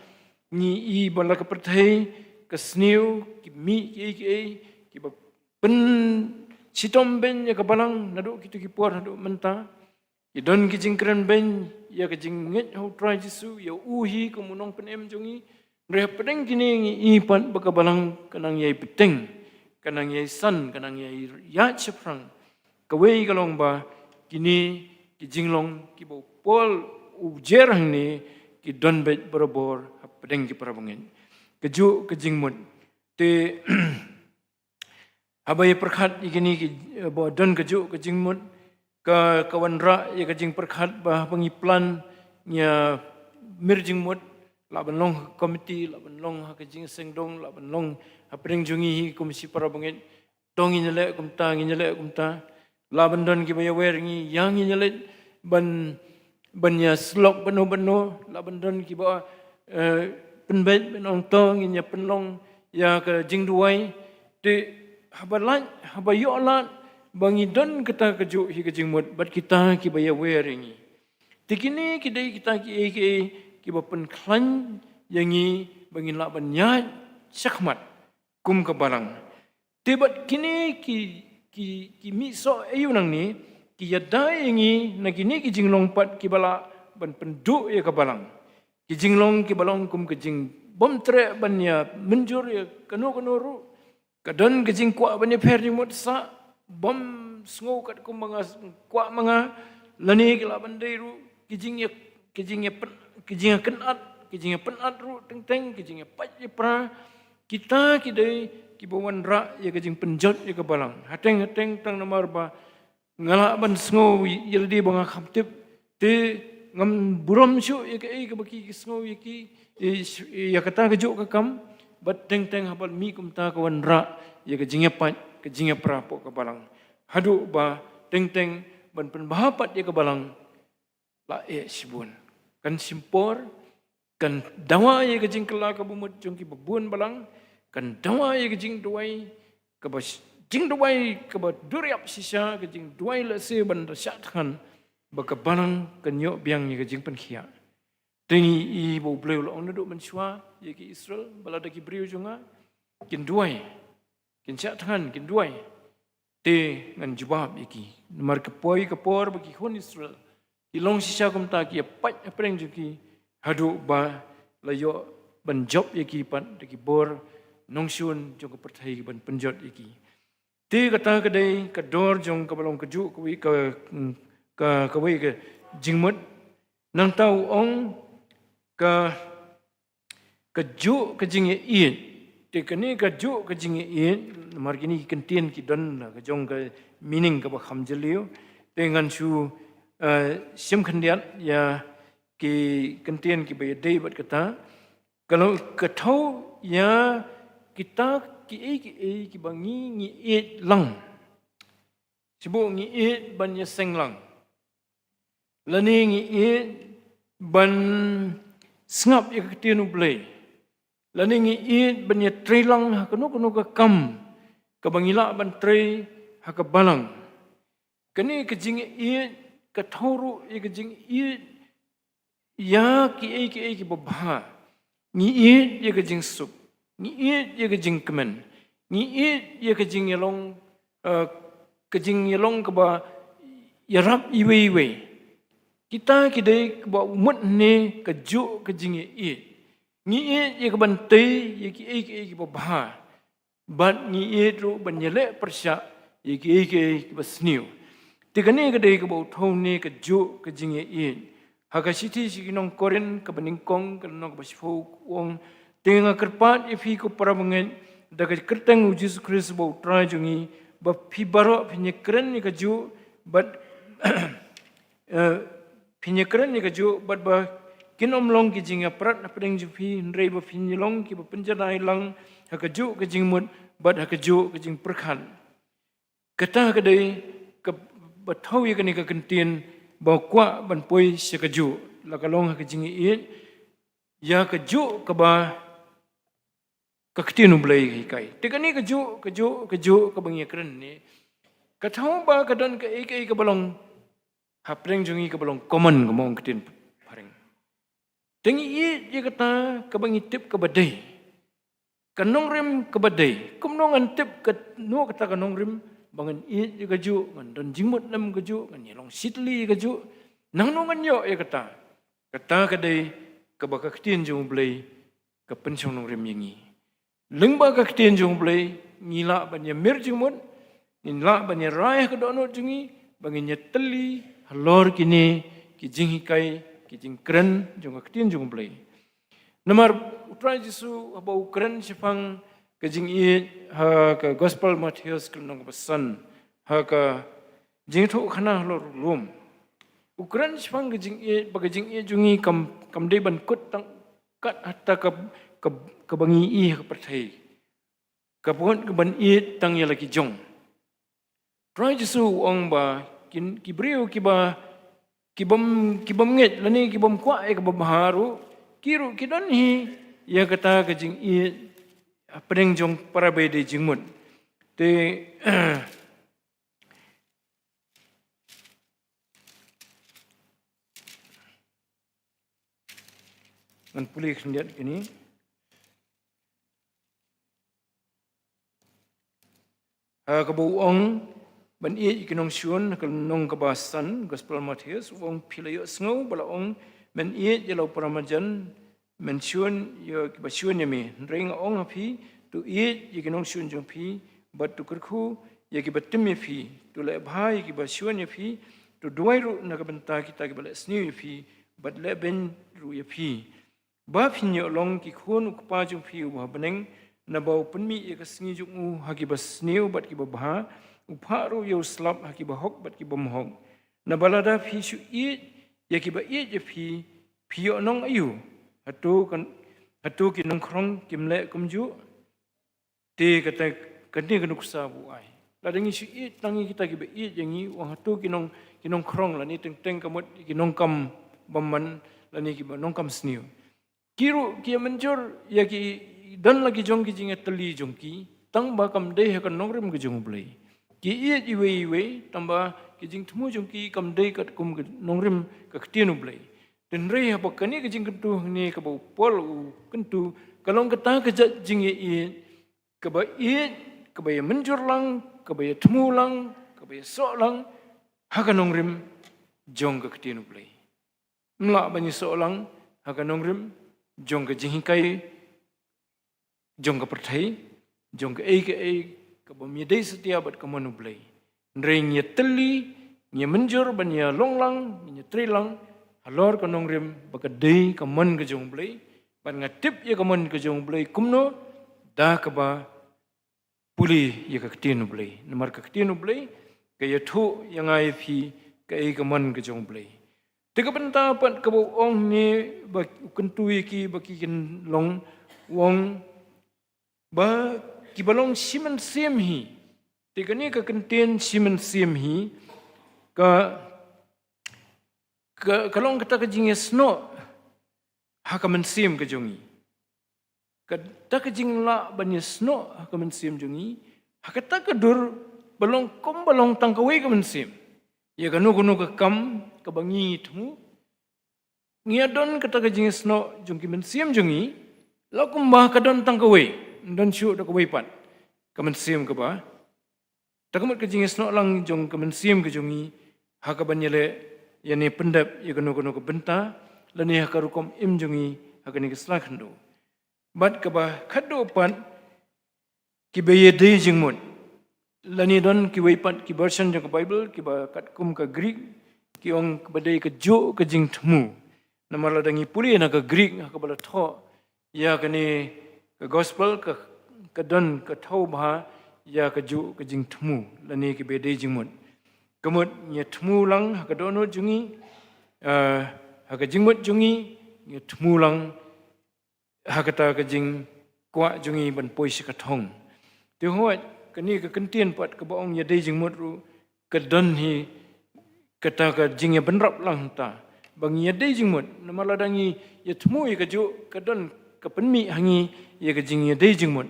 Ngi i ba la ka pyrthei ka sniew, ki mih kiei kiei kiba pynshitom beiñ ïa ka balang naduh kito ki por haduh mynta. Ki don ki jingkren beiñ ïa ka jingngeit ha u Trai Jisu, ïa u hi kum u nongpynim jong ngi. Hynrei hapdeng kine ngi i pat ba ka balang ka nang ïai bteng, ka nang ïai san, ka nang ïai ïaid shaphrang. Kawei ka long ba kine ki jinglong kiba u Paul u jer hangne ki don beit barabor hapdeng ki para bangeit. Ka juh ka jingmut. Te haba ïa pyrkhat ïa kine ki, eh, ba don ka juh ka jingmut, ka, ka wanrah ïa ka jingpyrkhat ba haba ngi plan, ngi ïa mir jingmut, lah ban long ha ka komiti, lah ban long ha ka jingsengdong, lah ban long hapdeng jong ngi hi kum shi para bangeit. To ngin ïaleh kumta, ngin ïaleh kumta. Lah ban don kiba ïawer ngi, ïa ngin ïaleh ban, ban ïasyllok bad no bad no, lah ban don kiba, eh, pynbeit ban ong to ngin ïa pynlong ïa ka jingduwai. Te haba lait, haba ïoh lad ba ngi don kata ka juh hi ka jingmut bad kita kiba ïawer ïa ngi. Te kine ki dei kita kiei kiei kiba pynkhlaiñ ïa ngi ba ngin lah ban ïaid shakhmat kum ka balang. Te bad kine ki, ki, ki mih soh aïu nangne, ki ïada ïa ngi na kine ki jinglong pat kiba lah ban pynduh ïa ka balang. Ki jinglong kiba long kum ka jingbymtreh ban ïa mynjur ïa kano kano ruh. Ka don ka jingkwah ban ïapher jingmut sah, bym sngew katkum ba nga kwah ma nga, lane ki lah ban dei ruh ki jingïa, ki jingïa pyn-, ki jingïakynad, ki jingïapynad ruh teng teng, ki jingïapait ïapra. Kita ki dei kiba wanrah ïa ka jingpynjot ïa ka balang. Hateng hateng tang namar ba nga lah ban sngew ïa lade ba nga kham tip, te ngam burom shuh ïa kaei kaba ki, ki sngew ïa ki, ïa, ïa kata ka juh ka kam. Bad teng teng haba mih kumta ka wanrah ïa ka jingïapait, ka jingïapra hapoh ka balang. Haduh ba teng teng ban pynbha pat ïa ka balang la eh shibun. Kan shim por, kan dawa ïa ka jingkylla kaba mut jong kiba bun balang, kan dawa ïa ka jingduwai kaba sh-, jingduwai kaba duriap shisha, ka jingduwai lehse ban da shah thngan ba ka balang kan ïoh biang ïa ka jingpynkhiah. Te ngi i ba U Blei u la ong naduh mynshuwa ïa ki Israel ba lada ki briew jong nga kin duwai, kin shah thngan, kin duwai, te ngan jubab ïa ki. Namar ka poi ka por ba ki khun Israel ki long shisha kumta, ki ïapait hapdeng jong ki, haduh ba la ïoh ban jop ïa ki pat da ki bor nongshun jong ka pyrthei ban pynjot ïa ki. Te kata ka dei ka dor jong kaba long ka juh kawei ka, ka, kawei ka jingmut. Nangta u ong ka, ka juh ka jingïaieit. Te kane ka juh ka jingïaieit, namar kine ki kyntien ki don la ka jong ka meaning kaba kham jylliew. Te ngan shu, eh, shim khyndiat ïa ki kyntien kiba ïadei bad kata. Ka long, ka thew ïa kita kiei kiei kiba ngi, ngi ïeit lang. Shu buh ngi ïeit ban ïaseng lang, lane ngi ïeit ban sngap ïa ka ktien U Blei, lane ngi ïeit ban ïatrei lang ha kano kano ka kam kaba ngi lah ban trei ha ka balang. Kane ka jingïeit ka thew ruh ïa ka jingïeit ïa kiei kiei kiba bha. Ngi ïeit ïa ka jingsuk, ngi ïeit ïa ka jingkmen, Ngi ïeit ïa ka jingïalong, eh, ka jingïalong kaba ïarap iwei iwei. Kita ki dei kaba mut ne ka juh ka jingïeit. Ngi ïeit ïa ka ban tei ïa kiei kiei kiba bha. Bad ngi ïeit ruh ban ïaleh pyrshah ïa kiei kiei kiba sniew. Te kane ka dei kaba u thew ne ka juh ka jingïeit. Ha ka shithi sha ki nong Korinth kaba nyngkong ka lynnong kaba shiphew u ong, te nga kyrpad ïa phi ko para bangeit da ka kyrteng u Jisu Khrist ba u Trai jong ngi, ba phi baroh phin ïakren ïa ka juh, bad eh, phin ïakren ïa ka juh, bad ba kin ym long ki jingïaprat hapdeng jong phi, hynrei ba phin long kiba pynjanai lang ha ka juh ka jingmut bad ha ka juh ka jingpyrkhat. Kata ka dei kaba thew ïa kane ka kyntien ba kwah ban poi sha ka juh, la ka long ha ka jingïeit ïa ka juh kaba ka ktien U Blei ka hikai. Te kane ka juh, ka juh, ka juh kaba ngi ïakren ne, ka thew ba ka don kaei kaei kaba long hapdeng jong ngi kaba long common, ka mong ktien phareng. Te ngi ïeit ïa kata kaba ngi tip kaba dei, ka nongrim kaba dei. Kumno ngan tip kano kata ka nongrim ba ngan ïeit ïa ka juh, ngan don jingmut lem ka juh, ngan ïalong shitylli ïa ka juh? Nangno ngan ïoh ïa kata? Kata ka dei kaba ka ktien jong U Blei ka pynshong nongrim ïa ngi. Lyngba ka ktien jong U Blei ngi lah ban ïamir jingmut, ngi lah ban ïarai ha ka dohnud jong ngi ba ngin ïatylli halor kine ki jinghikai, ki jingkren jong ka ktien jong U Blei. Namar U Trai Jisu haba u kren shaphang ka jingïeit ha ka Gospel Mathaios ka lynnong kaba san, ha ka jingïathuhkhana halor u lum, u kren shaphang ka jingïeit, ba ka jingïeit jong ngi kam, kam dei ban kut tang kat hata ka, ka, kaba ngi ïohi ha ka pyrthei, kaba ngi ban ïeit tang ïa la ki jong. Trai Jisu u ong ba kin, ki briew kiba, kibym, kibym ngeit lane kibym kwah ïa kaba bha ruh, ki ruh ki don hi ïa kata ka jingïeit hapdeng jong para ba ïadei jingmut. Te ngan pule khyndiat kine. Ha kaba u ong ban ïeit ïa ki nongshun, ha ka lynnong kaba san Gospel Mathaios, u ong, phi la ïohsngew ba la ong, men ïeit ïa la u para marjan, men shun ïa kiba shun ïa me. Hynrei nga ong ha phi, to ïeit ïa ki nongshun jong phi, bad to kyrkhu ïa kiba tim ïa phi, to leh bha ïa kiba shun ïa phi, to duwai ruh na ka bynta kita kiba leh sniew ïa phi bad leh beiñ ruh ïa phi, ba phin ïoh long ki khun u Kpa jong phi uba ha bneng, naba u pynmih ïa ka sngi jong u ha kiba sniew bad kiba bha, u phah ruh ïa u slap ha kiba hok bad kibym hok. Naba lada phi shu ïeit ïa kiba ïeit ïa phi, phi ïoh nong aïu? Hato kan, hato ki nongkhrong kim leh kumjuh? Te kata, kane ka nuksa ba u ai, lada ngi shu ïeit tang ïa kita kiba ïeit ïa ngi, u ong hato ki nong, ki nongkhrong lane teng teng ka mut ki nongkam bymman lane kiba nongkam sniew, ki ruh ki ïamynjur ïa ki, don la ki jong ki jingïatylli jong ki, tang ba kam dei ha ka nongrim ka jong U Blei. Ki ïeit iwei iwei, tang ba ki jingthmu jong ki kam dei katkum ka nongrim ka ktien U Blei. Hynrei haba kane ka jingkyntu hangne kaba u Paul u kyntu, ka long kata ka jait jingïeit, kaba ïeit, kaba ïamynjur lang, kaba ïathmu lang, kaba ïasoh lang ha ka nongrim jong ka ktien U Blei. Ym lah ban ïasoh lang ha ka nongrim jong ka jinghikai jong ka pyrthei, jong kaei kaei kabym ïadei satia bad ka mon U Blei. Hynrei ngi ïatylli, ngi ïamynjur ban ïalong lang, ngi ïatrei lang halor ka nongrim ba ka dei ka mon ka jong U Blei. Bad nga tip ïa ka mon ka jong U Blei kumno? Da kaba pule ïa ka ktien U Blei. Namar ka ktien U Blei ka ïathuh ïa nga ïa phi kaei ka mon ka jong U Blei. Te ka bynta pat kaba u ong hangne ba u kyntu ïa ki ba ki kin long, u ong ba kiba long shi mynsiem hi. Te kane ka kyntien shi mynsiem hi, ka, ka, ka long kata ka jingïasnoh ha ka mynsiem ka jong ngi. Kata ka jinglah ban ïasnoh ha ka mynsiem jong ngi, ha kata ka dur ba long kum ba long tang kawei ka mynsiem. Ïa kano kano ka kam kaba ngi thmu, ngi ïa don kata ka jingïasnoh jong ki mynsiem jong ngi, la kumba ka don tang kawei, ym don shuh da kawei pat. ka mynsiem kaba. Ta ka mut ka jingïasnoh lang jong ka mynsiem ka jong ngi, ha kaban ïaleh ïa ne pyndep ïa kano kano ka bynta, lane ha ka rukom im jong ngi, ha kane ka sla khyndew. Bad kaba khatduh pat, kiba ïadei jingmut. Lane don kiwei pat ki version jong ka Bible, kiba katkum ka Greek, ki ong kaba dei ka juh ka jingthmu. Namar lada ngi pule na ka Greek, ha kaba la thoh ïa kane ka gospel, ka, ka don ka thew bha ïa ka juh ka jingthmu, lane kiba ïadei jingmut. Ka mut ngi thmu lang ha ka dohnud jong ngi, ah, ha ka jingmut jong ngi, ngi thmu lang ha kata ka jingkwah jong ngi ban poi sha ka thong. Te hooid, kane ka kyntien pat kaba ong ïadei jingmut ruh, ka don hi kata ka jingïabynrap lang hangta. Ba ngi ïadei jingmut, namar lada ngi ïathmu ïa ka juh, ka don ka pynmih ha ngi ïa ka jingïadei jingmut.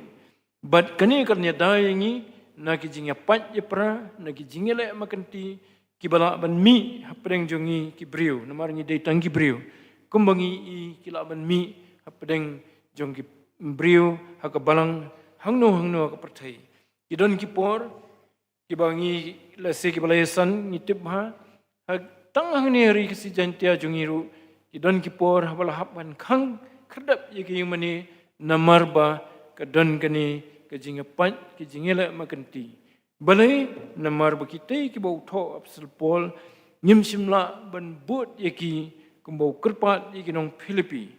Bad kane kan ïada ïa ngi na ki jingïapait ïapra, na ki jingïaleh markynti, kiba lah ban mih hapdeng jong ngi ki briew, namar ngi dei tang ki briew. Kumba ngi i ki lah ban mih hapdeng jong ki briew ha ka balang, hangno hangno ha ka pyrthei. Ki don ki por, kiba ngi, lehse kiba la ïasan, ngi tip bha, ha, tang hangne ha ri Khasi Jaiñtia jong ngi ruh, ki don ki por haba la hap ban khang khyrdep ïa ki ïingmane, namar ba ka don kane ka jingïapait, ka jingïaleh markynti. Balei? Namar ba kitei kiba u thoh apostol Paul, ngim shym lah ban bud ïa ki kumba u kyrpad ïa ki nong Philippi.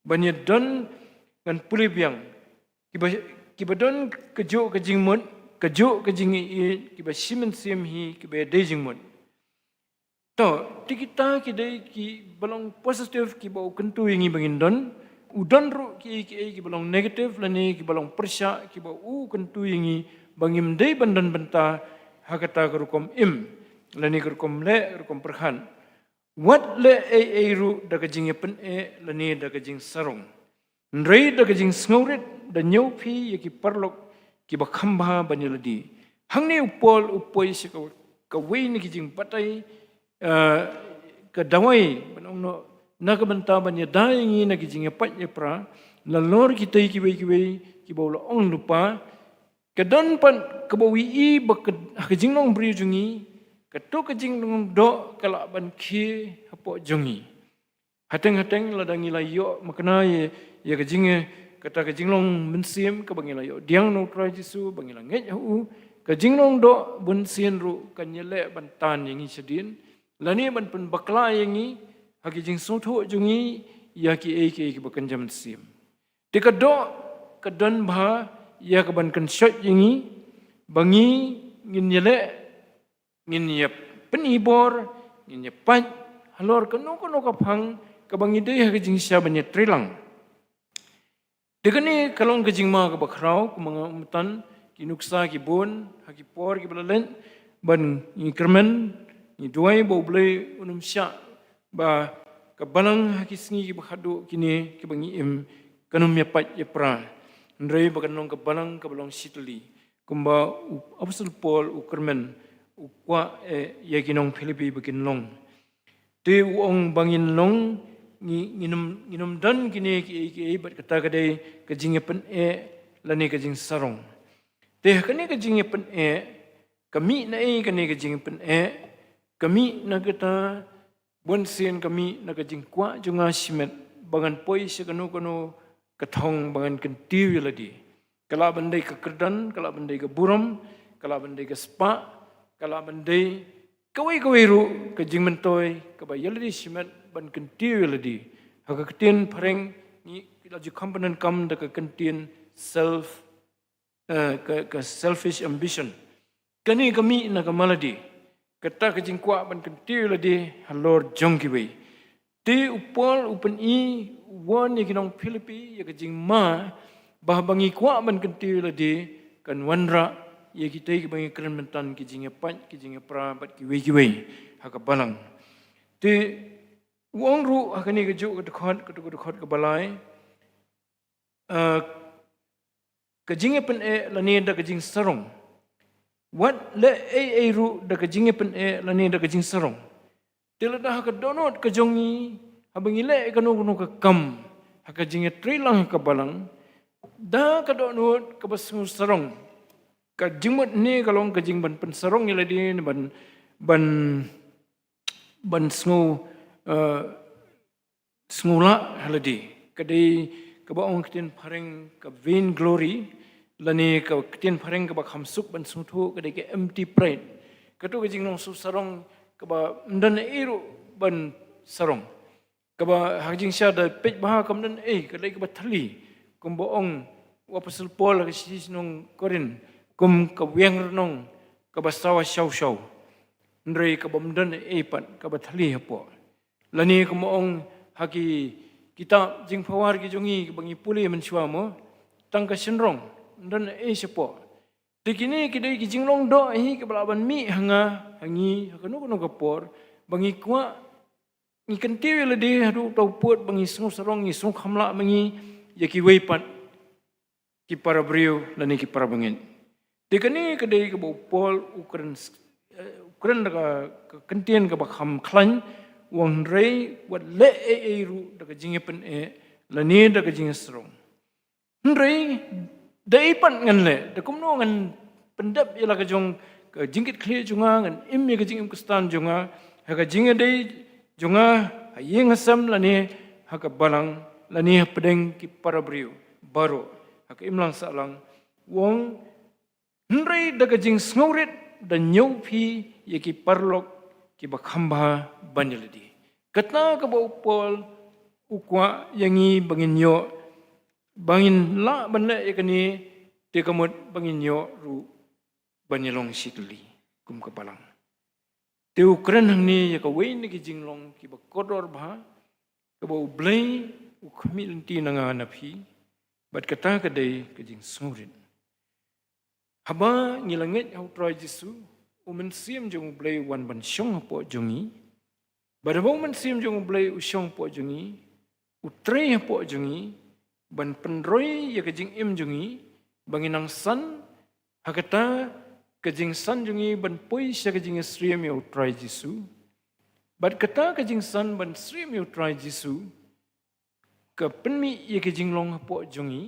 Ban ïadon, ngan pule biang, kiba, kiba don ka juh ka jingmut, ka juh ka jingïeit, kiba shi mynsiem hi, kiba ïadei jingmut. To, te kita ki dei kiba long positive, kiba u kyntu ïa ngi ba ngin don. U don ruh kiei kiei kiba long negative, lane kiba long pyrshah, kiba u kyntu ïa ngi ba ngim dei ban don bynta ha kata ka rukom im, lane ka rukom leh, ka rukom pyrkhat. Wat leh ei ei ruh da ka jingïapyneh lane da ka jingsarong. Hynrei da ka jingsngewrit, da ñiew phi ïa ki paralok kiba kham bha ban ïalade. Hangne u Paul u poi sha ka, kawei na ki jingbatai, eh, ka dawai, ban ong noh, na ka bynta ban ïada ïa ngi na ki jingïapait ïapra, nalor kitei kiwei kiwei kiba u la ong lypa, ka don pat kaba u ïohi ba ka, ha ka jinglong briew jong ngi, kato ka jinglong doh ka lah ban khie hapoh jong ngi. Hateng hateng lada ngi la ïoh makna ïa, ïa ka jing, kata ka jinglong mynsiem kaba ngi la ïoh pdiang na u Trai Jisu, ba ngi la ngeit ha u, ka jinglong doh bunsien ruh kan ïaleh ban tan ïa ngi shadien, lane ban pynbakla ïa ngi ha ki jingsngewthuh jong ngi ïa kiei kiei kiba kynja mynsiem. Te ka doh ka don bha ïa ka ban kynshoit ïa ngi, ba ngi ngin ïaleh, ngin ïa pynibor, ngin ïa pait halor kano kano ka phang kaba ngi dei ha ka jingshisha ban ïa trei lang. Te kane ka long ka jingma kaba khraw, kumba nga ong mynta, ki nuksa ki bun ha ki por kiba la leit, ban ngi kyrmen, ngi duwai ba U Blei un ym shah ba ka balang ha ki sngi kiba khatduh kine kiba ngi im kan ym ïapait ïapra. Hynrei ba kan long ka balang kaba long shitylli, kumba u apostol Paul u kyrmen, u kwah, eh, ïa ki nong Philippi ba kin long. Te u ong ba ngin long, ngi, ngin ym, ngin ym don kine kiei kiei bad kata ka dei ka jingïapyneh lane ka jingsarong. Te ha kane ka jingïapyneh, ka mih na ei kane ka jingïapyneh? Ka mih na kata, bunsien ka mih na ka jingkwah jong nga shimet ba ngan poi sha kano kano ka thong ba ngan kyntiew ïa lade. Ka lah ban dei ka kyrdan, ka lah ban dei ka burom, ka lah ban dei ka spah, ka lah ban dei kawei kawei ruh ka jingmyntoi kaba ïa lade shimet ban kyntiew ïa lade. Ha ka ktien phareng ngi la ju kham pyndonkam da ka kyntien self, eh, ka, ka selfish ambition. Kane ka mih na ka malade, kata ka jingkwah ban kyntiew ïa lade halor jong kiwei. Te u Paul u pyni, u wan ïa ki nong Philippi ïa ka jingma ba haba ngi kwah ban kyntiew ïa lade, kan wanrah ïa kitei kiba ngi kren mynta, ki jingïapait, ki jingïapra bad kiwei kiwei ha ka balang. Te u ong ruh ha kane kajuh ka dkhot, kajuh ka dkhot kaba lai, eh, ka jingïapyneh lane da ka jingsarong. Wat leh ei ei ruh da ka jingïapyneh lane da ka jingsarong. Te lada ha ka dohnud ka jong ngi, haba ngi leh kano kano ka kam ha ka jingïatreilang ha ka balang, da ka dohnud kaba sngewsarong, Ka jingmut hangne ka long ka jingban pynsarong ïa lade ne ban, ban, ban sngew, eh, sngew lah ha lade. Ka dei kaba ong ktien phareng ka vain glory, lane ka ktien phareng kaba kham suk ban sngewthuh ka dei ka empty pride. Kato ka jinglong sngew sarong kaba ym don ei ruh ban sarong. Kaba ha ka jingshisha da peit bha kam don ei, ka dei kaba thylli. Kumba ong u Apostol Paul ha ka shithi sha ki nong Korinth, kum ka wiang rnong kaba sawa shaw shaw. Hynrei kaba ym don ei pat, kaba thylli hapoh. Lane kumba ong ha ki kitab jingphawar ki jong ngi kaba ngi pule mynshuwa mo, tang ka shynrong, ym don ei shapoh. Te kine ki dei ki jinglong doh hi kaba lah ban mih ha nga, ha ngi, ha kano kano ka por, ba ngi kwah, ngi kyntiew ïa lade haduh uta u pud ba ngi sngew sarong, ngi sngew kham lah ma ngi ïa kiwei pat ki para briew lane ki para bangeit. Te kane ka dei kaba u Paul u kren, eh, u kren da ka, ka kyntien kaba kham khlaiñ, u ong hynrei wat leh ei ei ruh da ka jingïapyneh lane da ka jingsarong. Hynrei da ei pat ngan leh, da kumno ngan pyndep ïa la ka jong ka jingkitkhlieh jong nga, ngan im ïa ka jingim Khristan jong nga ha ka jingïadei jong nga ha ïing ha sem lane ha ka balang lane hapdeng ki para briew baroh, ha ka imlang sahlang. U ong hynrei da ka jingsngewrit da ñiew phi ïa ki paralok kiba kham bha ban ïa lade. Kata kaba u Paul u kwah ïa ngi ba ngin ïoh, ba ngin lah ban leh ïa kane, te ka mut ba ngin ïoh ruh ban ïalong shi tylli kum ka balang. Te u kren hangne ïa kawei na ki jinglong kiba kordor bha kaba U Blei u khmih lynti na nga na phi, bad kata ka dei ka jingsngewrit. Haba ngi la ngeit ha U Trai Jisu, U Mynsiem jong U Blei u wan ban shong hapoh jong ngi. Bad haba U Mynsiem jong U Blei u shong hapoh jong ngi, u trei hapoh jong ngi, ban pynroi ïa ka jingim jong ngi, ba ngin nang san, ha kata ka jingsan jong ngi ban poi sha ka jingïasyriem ïa U Trai Jisu. Bad kata ka jingsan ban syriem ïa U Trai Jisu, ka pynmih ïa ka jinglong hapoh jong ngi,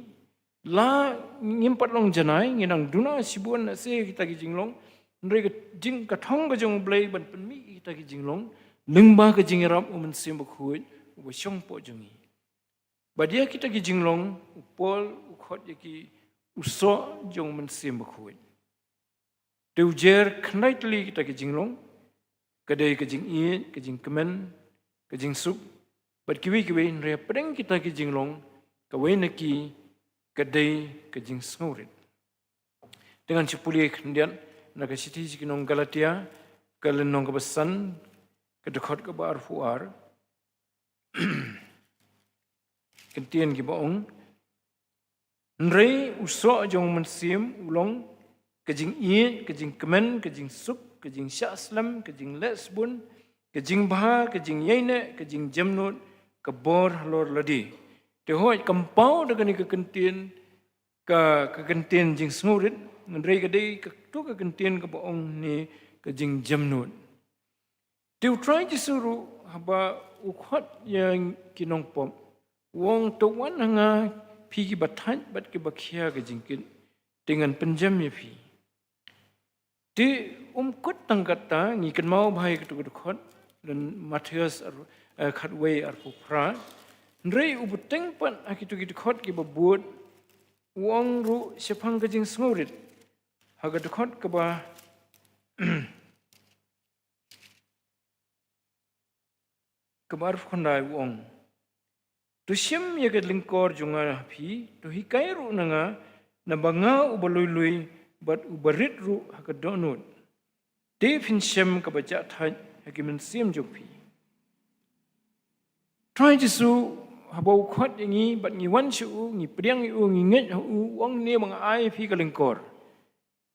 la ngim pat long janai, ngi nang duna shibun na se kita ki jinglong, hynrei ka jing ka thong ka jong U Blei ban pynmih ïa kita ki jinglong, lyngba ka jingïarap U Mynsiem Bakhuid, uba shong hapoh jong ngi. Bad ïa kita ki jinglong, u Paul, u khot ïa ki u soh jong U Mynsiem Bakhuid. Te u jer khyndai tylli kita ki jinglong, ka dei ka jingïeit, ka jingkmen, ka jingsuk, bad kiwei kiwei, hynrei hapdeng kita ki jinglong, kawei na ki, ka dei ka jingsngewrit. Te ngan shu pule khyndiat, na ka shithi sha ki nong Galatia, ka lynnong kaba san, ka dkhot kaba arphew ar. Kyntien kiba ong. Hynrei u soh jong U Mynsiem u long ka jingïeit, ka jingkmen, ka jingsuk, ka jingshah slem, ka jingleh sbun, ka jingbha, ka jingïaineh, ka jingjemnud, ka bor halor lade. Te hooid, kam paw da kane ka kyntien, ka, ka kyntien jingsngewrit, hynrei ka dei kato ka kyntien kaba ong ne ka jingjemnud. Te U Trai Jisu ruh haba u khot ïa ki nongpop, u ong to wan ha nga phi kiba thait bad kiba khia ka jingkit, te ngan pynjem ïa phi. Te um kut tang katta, ngi kynmaw bha ïa kato ka dkhot, lane Mathaios ar, eh, khatwei arphew phra. Hynrei u bteng pat ha kito ki dkhot kiba bud, u ong ruh shaphang ka jingsngewrit. Ha ka dkhot kaba kaba arphew khyndai u ong. To shim ïa ka lyngkor jong nga ha phi, to hikai ruh na nga, naba nga uba lui lui, bad uba rit ruh ha ka dohnud. Te phin shem kaba jah thait ha ki mynsiem jong phi. Trai Jisu, haba u khot ïa ngi, bad ngi wan sha u, ngi pdiang ïa u, ngi ngeit ha u, u ong ne ba nga ai ïa phi ka lyngkor.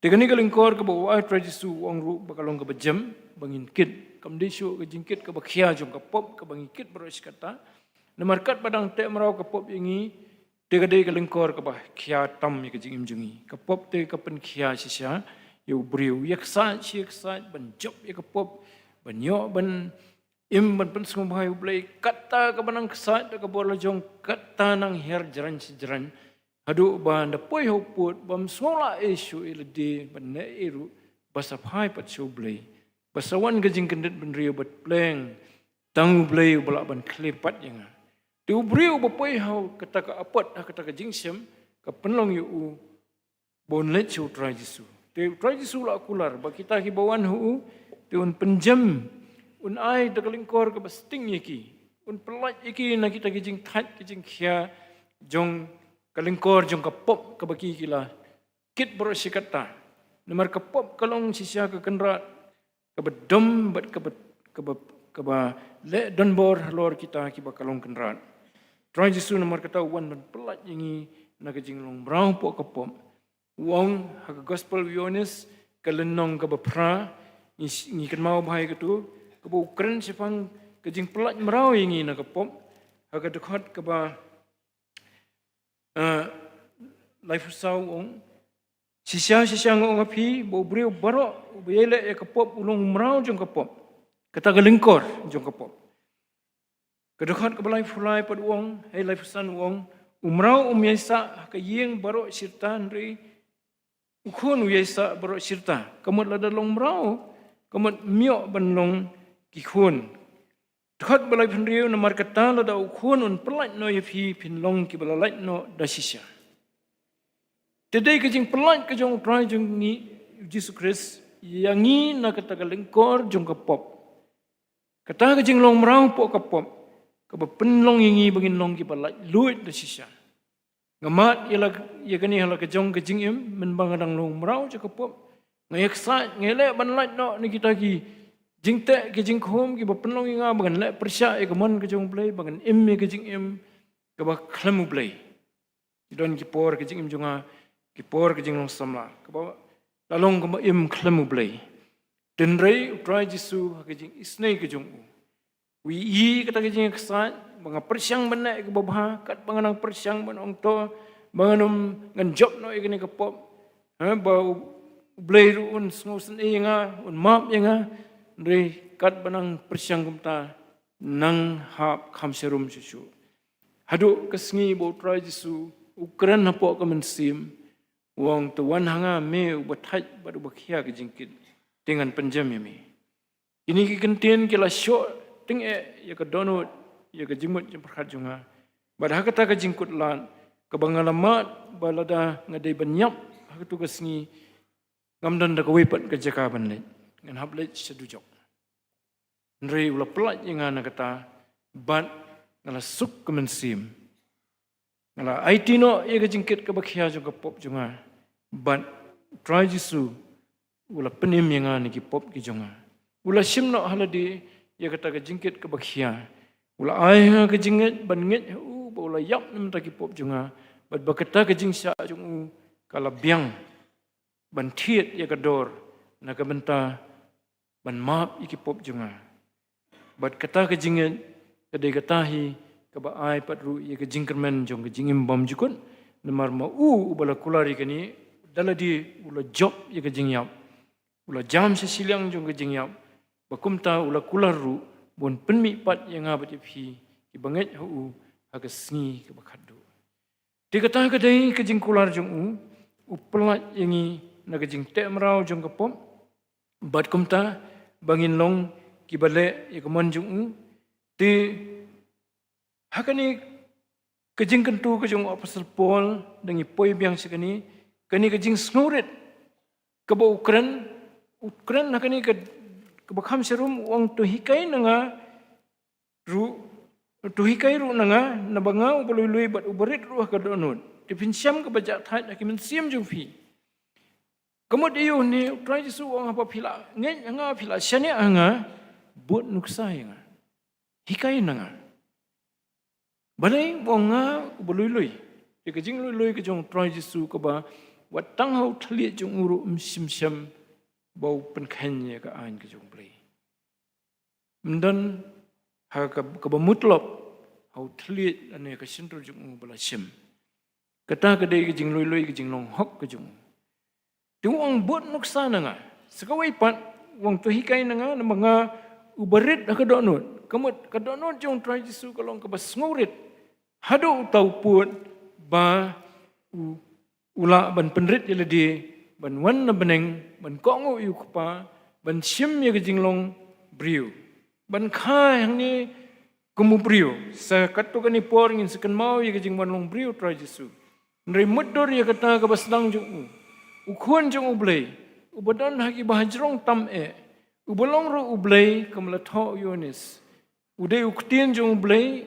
Te kane ka lyngkor kaba u ai Trai Jisu u ong ruh ba ka long kaba jem, ba ngin kit. Kam dei shuh ka jingkit kaba khia jong ka pop, kaba ngi kit baroh shi katta. Namar katba dang teh mraw ka pop ïa ngi, te ka dei ka lyngkor kaba khia tam ïa ka jingim jong ngi. Ka pop te ka pynkhia shisha ïa u briew. Ïa kshaid, shi kshaid, ban jop ïa ka pop, ban ïoh, ban im, ban pynsngewbha ïa U Blei. Katta kaba nang kshaid da ka bor la jong, katta nang hiar jrang shi jrang. Haduh ba nda poi ha u pud, bam sngew lah ei shuh ei lade, ban leh ei ruh, ba sa phai pat sha u Blei. Ba sa wan ka jingkyndit bynriew bad pleng, tang u Blei uba lah ban khleh pat ïa nga. Te u briew uba poi ha kata ka apot, ha kata ka jingshem, ka pynlong ïa u, ba un leit sha u Trai Jisu. Te u Trai Jisu u la kular, ba kita kiba wan ha u, te un pynjem, un ai da ka lyngkor kaba sting ïa ki. Un pyllait ïa ki na kita ki jingthait ki jingkhia, jong ka lyngkor, jong ka pop kaba ki ki la kit baroh shi katta. Namar ka pop ka long shisha ka kynrad, kaba dom bad kaba, kaba, kaba leh donbor halor kita kiba ka long kynrad. Trai Jisu namar kata u wan ban pyllait ïa ngi na ka jinglong mraw hapoh ka pop. U ong ha ka gospel u Ïoannis, ka lynnong kaba phra, ngi, ngi kynmaw bha ïa katu, kaba u kren shaphang ka jingpyllait mraw ïa ngi na ka pop, ha ka dkhot kaba, eh, laiphew saw u ong, shisha, shisha nga ong ha phi, ba u briew baroh, uba ïaleh ïa ka pop, u long mraw jong ka pop. Kata ka lyngkor, jong ka pop. Ka dkhot kaba laiphew lai pat u ong, hei laiphew san u ong, u mraw um ïaisah, ha ka ïing baroh shirta hynrei, u khun u ïaisah baroh shirta, ka mut lada long mraw, ka mut ym ïoh ban long ki khun. Dkhot ba laiphew hynriew, namar kata lada u khun un pyllait noh ïa phi, phin long kiba la lait noh da shisha. Te dei ka jingpyllait ka jong u Trai jong ngi, u Jisu Khrist, ïa ngi na kata ka lyngkor jong ka pop. Kata ka jinglong mraw hapoh ka pop, kaba pynlong ïa ngi ba ngin long kiba laitluid da shisha. Nga mad ïa la, ïa kane ha la ka jong ka jingim, mynba nga dang long mraw jong ka pop. Nga ïaksaid, nga ïaleh ban lait noh na kita ki jingteh, ki jingkhum, kiba pynlong ïa nga ba ngan leh pyrshah ïa ka mon ka jong u Blei, ba ngan im ïa ka jingim kaba khlem u Blei. Ki don ki por ka jingim jong nga, ki por ka jinglong samla, kaba la long kaba im khlem u Blei. Hynrei u Trai Jisu ha ka jingisynei ka jong u, u ïohi kata ka jingïaksaid, ba nga pyrshang ban leh kaba bha, katba nga nang pyrshang ban ong to, ba ngan ym, ngan jop noh ïa kane ka pop. Ha, ba u, u Blei ruh un sngewsynei ïa nga, un map ïa nga, hynrei katba nang pyrshang kumta, nang hap kham sharum shuh shuh. Haduh ka sngi ba u Trai Jisu u kren hapoh ka mynsiem, u ong, to wan ha nga me uba thait bad uba khia ka jingkit, te ngan pynjem ïa me. Kine ki kyntien ki la shoh tyngeh ïa ka dohnud, ïa ka jingmut jingpyrkhat jong nga. Bad ha kata ka jingkut lad, kaba nga la mad ba lada nga dei ban ïap ha katu ka sngi, ngam don da kawei pat ka jaka ban leit, ngan hap leit sha dujok. Hynrei u la pyllait ïa nga na kata, bad nga la suk ka mynsiem. Nga la aiti noh ïa ka jingkit kaba khia jong ka pop jong nga, bad u Trai Jisu u la pynim ïa nga na ki pop ki jong nga. U la shim noh ha lade ïa kata ka jingkit kaba khia. U la ai ha nga ka jingngeit ban ngeit ha u ba u la ïap na ka bynta ki pop jong nga, bad ba kata ka jingshah jong u ka la biang ban thied ïa ka dor na ka bynta ban map ïa ki pop jong nga. Bad kata ka jingngeit ka dei kata hi kaba ai pat ruh ïa ka jingkyrmen jong ka jingim bymjukut, namar ma u uba la kular ïa kane, da lade u la jop ïa ka jingïap, u la jam sha shiliang jong ka jingïap, ba kumta u la kular ruh ba un pynmih pat ïa nga bad ïa phi kiba ngeit ha u ha ka sngi kaba khatduh. Te kata ka dei ka jingkular jong u, u pyllait ïa ngi na ka jingteh mraw jong ka pop, bad kumta ba ngin long kiba leh ïa ka mon jong u. Te ha kane ka jingkyntu ka jong u Apostol Paul, da ngi poi biang sha kane, kane ka jingsngewrit kaba u kren, u kren ha kane ka, kaba kham sharum, u ong, to hikai na nga ruh, to hikai ruh na nga, naba nga uba lui lui bad uba rit ruh ha ka dohnud. Te phin shem kaba jahthait ha ki mynsiem jong phi. Ka mut aïu ne, u Trai Jisu u ong, haba phi la ngeit ha nga, phi la shaniah ha nga, bud nuksa ïa nga, hikai na nga. Balei u ong nga uba lui lui? Ïa ka jinglui lui ka jong u Trai Jisu kaba wat tang ha u thylliej jong u ruh um shym shem ba u pynkheiñ ïa ka aiñ ka jong u Blei. Ym don ha ka, kaba mutlop ha u thylliej lane ka shyntur jong u ba la shim. Kata ka dei ka jinglui lui, ka jinglong hok ka jong u. Te u ong, bud nuksa na nga. Sa kawei pat, u ong, to hikai na nga, naba nga uba rit ha ka dohnud. Ka mut ka dohnud jong u Trai Jisu ka long kaba sngewrit haduh uta u pud ba u, u lah ban pynrit ïa lade, ban wan na bneng, ban kohnguh ïa u Kpa, ban shim ïa ka jinglong briew. Ban kha hangne kum u briew, sa katto katne por ngin sa kynmaw ïa ka jingwan long briew u Trai Jisu. Hynrei mutdur ïa kata kaba sdang jong u, u Khun jong U Blei, uba don ha kiba hajrong tam eh, uba long ruh U Blei, kum la thoh u Ïoannis. U dei u Ktien jong U Blei,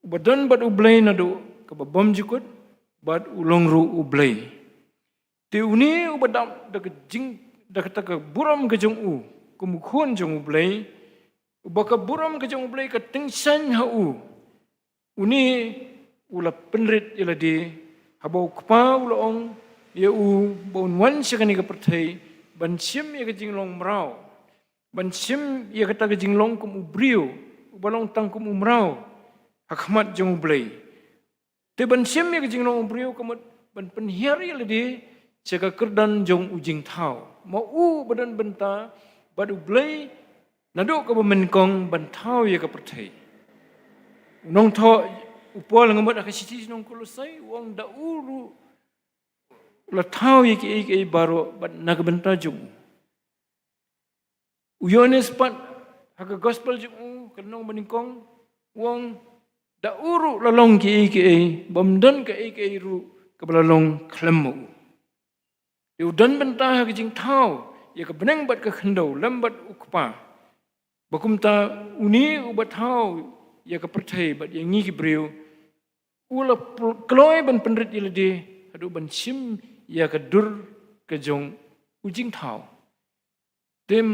uba don bad U Blei naduh kaba bymjukut, bad u long ruh U Blei. Te une uba dap da ka jing, da kata ka burom ka jong u kum u Khun jong U Blei, uba ka burom ka jong U Blei ka tyngshaiñ ha u, une u la pynrit ïa lade, haba u Kpa u la ong ïa u ba un wan sha kane ka pyrthei ban shim ïa ka jinglong mraw, ban shim ïa kata ka jinglong kum u briew, uba long tang kum u mraw ha khmat jong U Blei. Te ban shim ïa ka jinglong u briew ka mut ban pynhiar ïa lade sha ka kyrdan jong u jingthaw. Ma u ba don bynta bad U Blei naduh kaba nyngkong ban thaw ïa ka pyrthei. U nongthoh u Paul nga mut ha ka shithi sha ki nong Kolosai, u ong da u ruh la thaw ïa kiei kiei baroh bad na ka bynta jong u. U Ïoannis pat ha ka gospel jong u, ka lynnong banyngkong, u ong da u ruh la long kiei kiei, bym don kaei kaei ruh kaba la long khlem ma u. Te u don bynta ha ka jingthaw ïa ka bneng bad ka khyndew lem bad u Kpa. Ba kumta une uba thaw ïa ka pyrthei bad ïa ngi ki briew, u la pl-, kloi ban pynrit ïa lade haduh ban shim ïa ka dur ka jong u jingthaw. Te ym,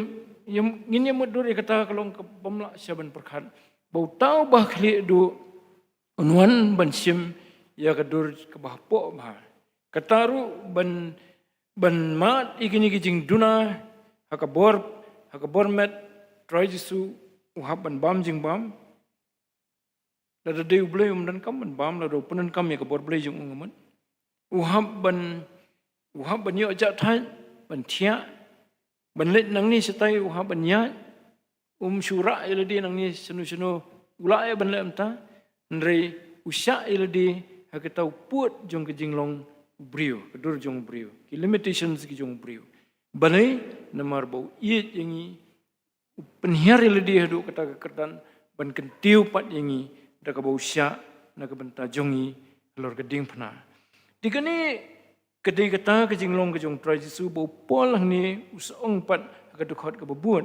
ym, ngin ïa mutdur ïa kata ka long kaba ym lah shuh ban pyrkhat. Ba uta uba khlieh duh un wan ban shim ïa ka dur kaba hapoh bha. Kata ruh ban, ban mad ïa kine ki jingduna ha ka bor, ha ka bor met Trai Jisu u hap ban bam jingbam. Lada dei U Blei um donkam ban bam, lada u pyndonkam ïa ka bor Blei jong u nga mut. U hap ban, u hap ban ïoh jahthait, ban thiah, ban leit nangne shatai u hap ban ïaid, um shu rah ïa lade nangne shano shano, u lah ïa ban leh mynta, hynrei u shah ïa lade ha kata u pud jong ka jinglong u briew, ka dur jong u briew, ki limitations ki jong u briew. Balei? Namar ba u ïeit ïa ngi, u pynhiar ïa lade haduh kata ka kyrdan ban kyntiew pat ïa ngi da kaba u shah na ka bynta jong ngi halor ka diengphna. Te kane ka dei kata ka jinglong ka jong u Trai Jisu ba u Paul hangne u sa ong pat ha ka dkhot kaba bud.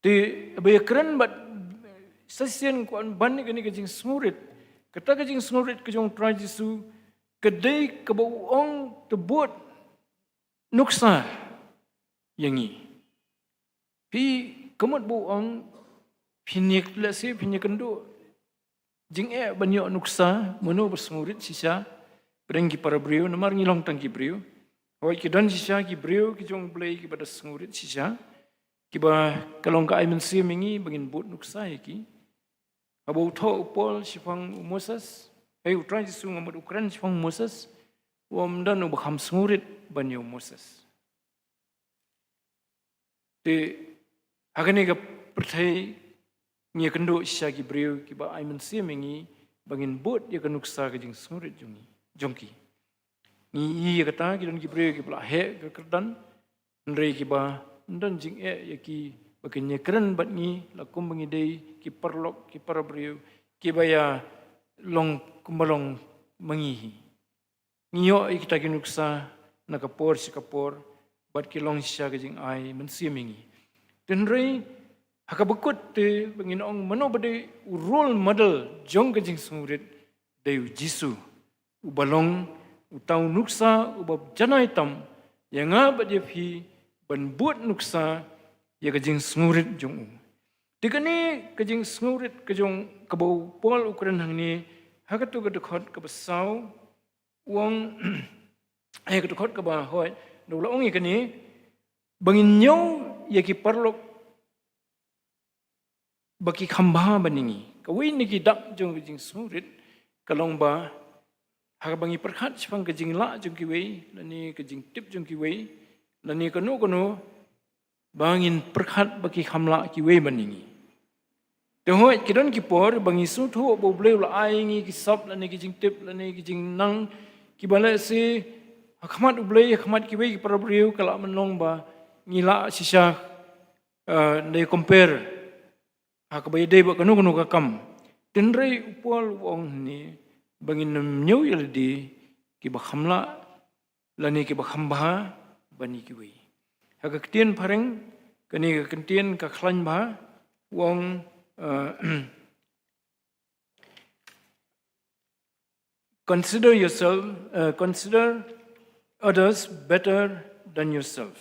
Te ba ïakren bad sa shisien kwah ban ïa kane ka jingsngewrit. Kata ka jingsngewrit ka jong u Trai Jisu ka dei kaba u ong to bud nuksa ïa ngi. Phi, ka mut ba u ong, phin ïa, lehse phin ïakynduh jingeh ban ïoh nuksa mano ba sngewrit shisha, pdeng ki para briew, namar ngi long tang ki briew. Hooid, ki don shisha ki briew ki jong U Blei kiba da sngewrit shisha, kiba ka long ka ai mynsiem ïa ngi ba ngin bud nuksa ïa ki. Haba u thoh u Paul shaphang u Moses, eh, u Trai Jisu nga mut u kren shaphang u Moses, u ym don uba kham sngewrit ban ïa u Moses. Te ha kane ka pyrthei ngi ïakynduh shisha ki briew kiba ai mynsiem ïa ngi ba ngin bud ïa ka nuksa ka jingsngewrit jong ngi, jong ki. Ngi ïohi ïa kata, ki don ki briew kiba la heh ka kyrdan, hynrei kiba ym don jingeh ïa ki ba kin ïakren bad ngi la kumba ngi dei ki paralok, ki para briew, kiba ïa long kumba long ma ngi hi. Ngi ïoh ïa kita ki nuksa na ka por sha ka por, bad ki long shisha ka jingai mynsiem ïa ngi. Te hynrei ha kaba kut te ba ngin ong mano ba dei u role model jong ka jingsngewrit, dei u Jisu, uba long uta u nuksa uba janai tam ïa nga bad ïa phi ban bud nuksa ïa ka jingsngewrit jong u. Te kane ka jingsngewrit ka jong kaba u Paul u kren hangne ha kato ka dkhot kaba saw, u ong, eh, ka dkhot kaba hooid, da u la ong ïa kane, ba ngin ñiew ïa ki paralok ba ki kham bha ban ïa ngi. Kawei na ki dak jong ka jingsngewrit ka long ba ha kaba ngi pyrkhat shaphang ka jinglah jong kiwei, lane ka jingtip jong kiwei, lane kano kano, ba ngin pyrkhat ba ki kham lah kiwei ban ïa ngi. Te hooid, ki don ki por ba ngi sngewthuh ba U Blei u la ai ïa ngi ki sap lane ki jingtip lane ki jingnang, Kiba leh shi ha khmat U Blei, ha khmat kiwei ki para briew ka lah ban long ba ngi lah shisha, eh, nda compare ha kaba ïadei bad kano kano ka kam. Hynrei u Paul u ong hangne ba ngin ym ñiew ïa lade kiba kham lah lane kiba kham bha ban ïa kiwei. Ha ka ktien phareng, kane ka ktien ka khlaiñ bha, u ong, eh, consider yourself, uh, consider others better than yourself.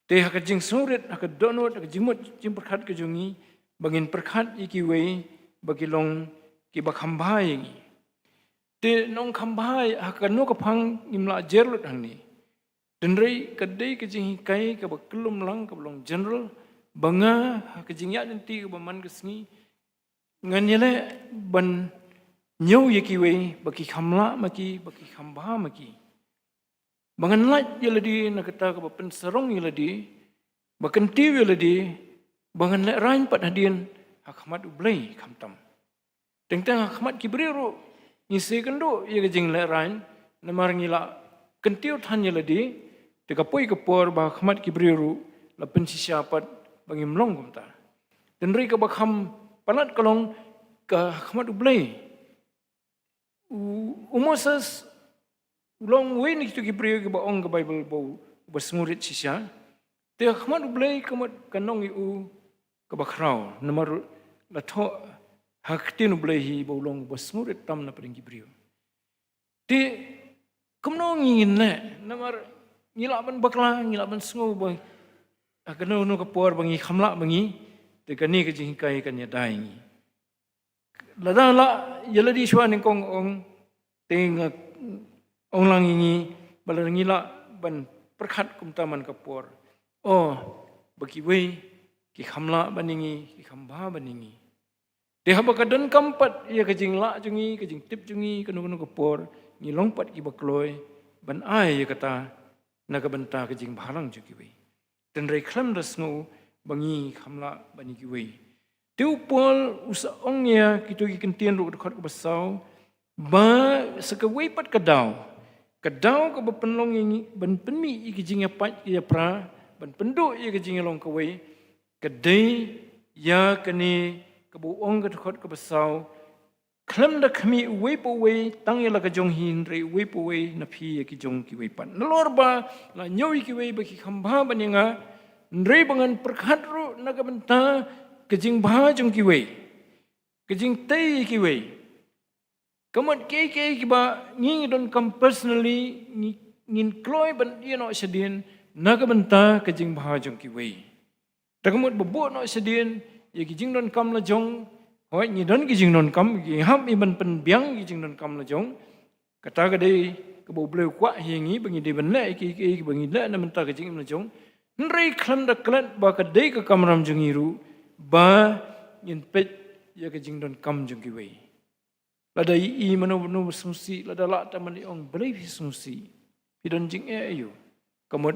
Te ha ka jingsngewrit, ha ka dohnud, ha ka jingmut jingpyrkhat ka jong ngi, ba ngin pyrkhat ïa kiwei ba ki long kiba kham bha ïa ngi. Te nong kham bha ha kano ka phang ngim lah jer lut hangne. Hynrei ka dei ka jinghikai kaba kyllum lang, kaba long general, ba nga ha ka jingïaid lynti kaba man ka sngi ngan ïaleh ban ñiew ïa kiwei ba ki kham lah ma ki, ba ki kham bha ma ki. Ba ngan lait ïa lade na kata kaba pynsarong ïa lade, ba kyntiew ïa lade, ba ngan lehraiñ pat hadien ha khmat U Blei khamtam. Teng teng ha khmat ki briew ruh ngi sa ïakynduh ïa ka jinglehraiñ, namar ngi lah kyntiew than ïa lade, te ka poi ka por ba ha khmat ki briew ruh la pynshisha pat ba ngim long kumta. Hynrei kaba kham palat ka long ka ha khmat U Blei. U, u Moses u long uwei na kito ki briew kiba ong ka Baibl ba u, ba sngewrit shisha. Te ha khmat U Blei ka mut ka nong ïa u kaba khraw. Namar la thoh ha ka ktien U Blei hi ba u long ba sngewrit tam na pdeng ki briew. Te kumno ngi ngin leh, namar ngi lah ban bakla, ngi lah ban sngew ba ha kano kano ka por ba ngi kham lah ma ngi, te kane ka jinghikai kan ïada ïa ngi. Lada lah ïa lade shuwa nyngkong ong, te nga ong lang ïa ngi ba lada ngi lah ban pyrkhat kumta man ka por, oh, ba kiwei ki kham lah ban ïa ngi, ki kham bha ban ïa ngi. Te haba ka donkam pat ïa ka jinglah jong ngi, ka jingtip jong ngi, kano kano ka por, ngi long pat kiba kloi ban ai ïa kata na ka bynta ka jingbhalang jong kiwei. Hynrei khlem da sngew ba ngi kham lah ban ïa kiwei. Te u Paul u sa ong ïa kito ki ktien ruh ha ka dkhot kaba saw, ba sa kawei pat ka daw, ka daw kaba pynlong ïa ngi ban pynmih ïa ki jingïapait ïapra, ban pynduh ïa ka jingïalong kawei, ka dei ïa kane kaba u ong ha ka dkhot kaba saw, khlem da khmih uwei pa uwei tang ïa la ka jong hi, hynrei uwei pa uwei na phi ïa ki jong kiwei pat. Nalor ba la ñiew ïa kiwei ba ki kham bha ban ïa nga, hynrei ba ngan pyrkhat ruh na ka bynta ka jingbha jong kiwei, ka jingtei ïa kiwei. Ka mut kiei kiei kiba ngi ngi donkam personally, ngi, ngin kloi ban ïeh noh shadien na ka bynta ka jingbha jong kiwei. Te ka mut ba buh noh shadien ïa ki jingdonkam la jong, hooid ngi don ki jingdonkam, ngi hap ïa ban pynbiang ki jingdonkam la jong. Kata ka dei kaba U Blei u kwah ïa ngi ba ngi dei ban leh ïa kiei kiei kiba ngi leh na bynta ka jingim la jong. Hynrei khlem da klet ba ka dei ka kamram jong ngi ruh ba ngin peit ïa ka jingdonkam jong kiwei. Lada i, i mano mano ba sngewsih, lada lah tang ban ong balei phi sngewsih, phi don jingeh aïu. Ka mut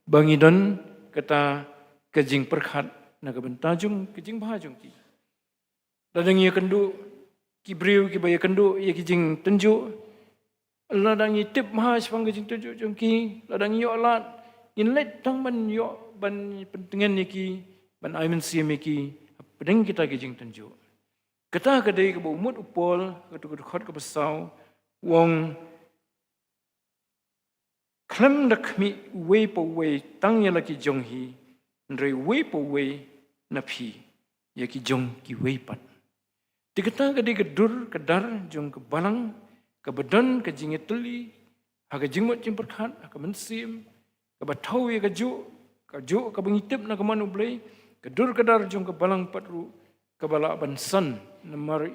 ba ngi don kata ka jingpyrkhat na ka bynta jong ka jingbha jong ki. Lada ngi ïakynduh, ki briew kiba ïakynduh ïa ki jingtynjuh, lada ngi tip bha shaphang ka jingtynjuh jong ki, lada ngi ïoh lad, ngin leit tang ban ïoh ban pyntngen ïa ki, ban ai mynsiem ïa ki hapdeng kita ki jingtynjuh. Kata ka dei kaba u mut u Paul ha kato ka dkhot kaba saw, u ong, khlem da khmih uwei pa uwei tang ïa la ki jong hi, hynrei uwei pa uwei na phi ïa ki jong kiwei pat. Te kata ka dei ka dur ka dar jong ka balang, kaba don ka jingïatylli ha ka jingmut jingpyrkhat, ha ka mynsiem, kaba thew ïa kajuh, kajuh kaba ngi tip na ka mon U Blei, ka dur ka dar jong ka balang pat ruh kaba lah ban san, namar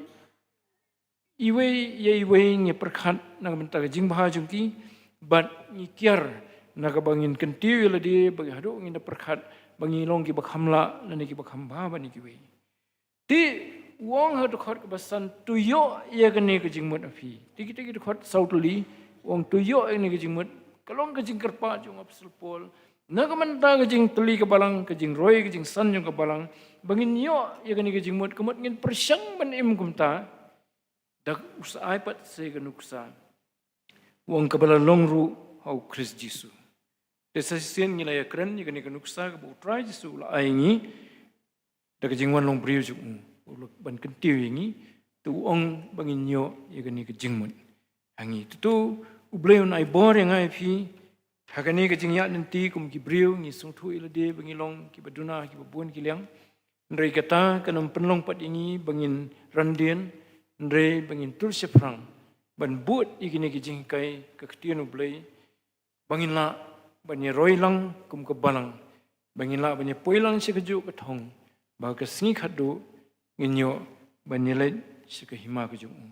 iwei ïa iwei ngi pyrkhat na ka bynta ka jingbha jong ki, bad ngi kiar na kaba ngin kyntiew ïa lade, ba haduh ngin da pyrkhat ba ngi long kiba kham lah lane kiba kham bha ban ïa kiwei. Te u ong ha dkhot kaba san, to ïoh ïa kane ka jingmut ha phi. Te kita ki dkhot saw tylli, u ong to ïoh ïa kane ka jingmut, ka long ka jingkyrpad jong u Apostol Paul na ka bynta ka jingtylli ka balang, ka jingroi ka jingsan jong ka balang, ba ngin ïoh ïa kane ka jingmut, ka mut ngin pyrshang ban im kumta. Da u sa ai pat sa ka nuksa. u ong kaba la long ruh ha u Khrist Jisu. Te sa shisien ngi la ïakren ïa kane ka nuksa kaba u Trai Jisu u la ai ngi da ka jingwan long briew jong u, u la ban kyntiew ïa ngi, te u ong ba ngin ïoh ïa kane ka jingmut ha ngi. Te to u Blei un ai bor ïa nga ïa phi ha kane ka jingïaid lynti kum ki briew, ngi sngewthuh ïa lade ba ngi long kiba duna, kiba bun ki liang. Hynrei kata kan ym pynlong pat ïa ngi ba ngin randien, hynrei ba ngin tur shaphrang ban bud ïa kine ki jinghikai ka ktien u Blei, ba ngin lah ban ïa roi lang kum ka balang, ba ngin lah ban ïa poi lang sha kajuh ka thong, ba ka sngi khatduh ngin ïoh ban ïa leit sha ka hima ka jong u.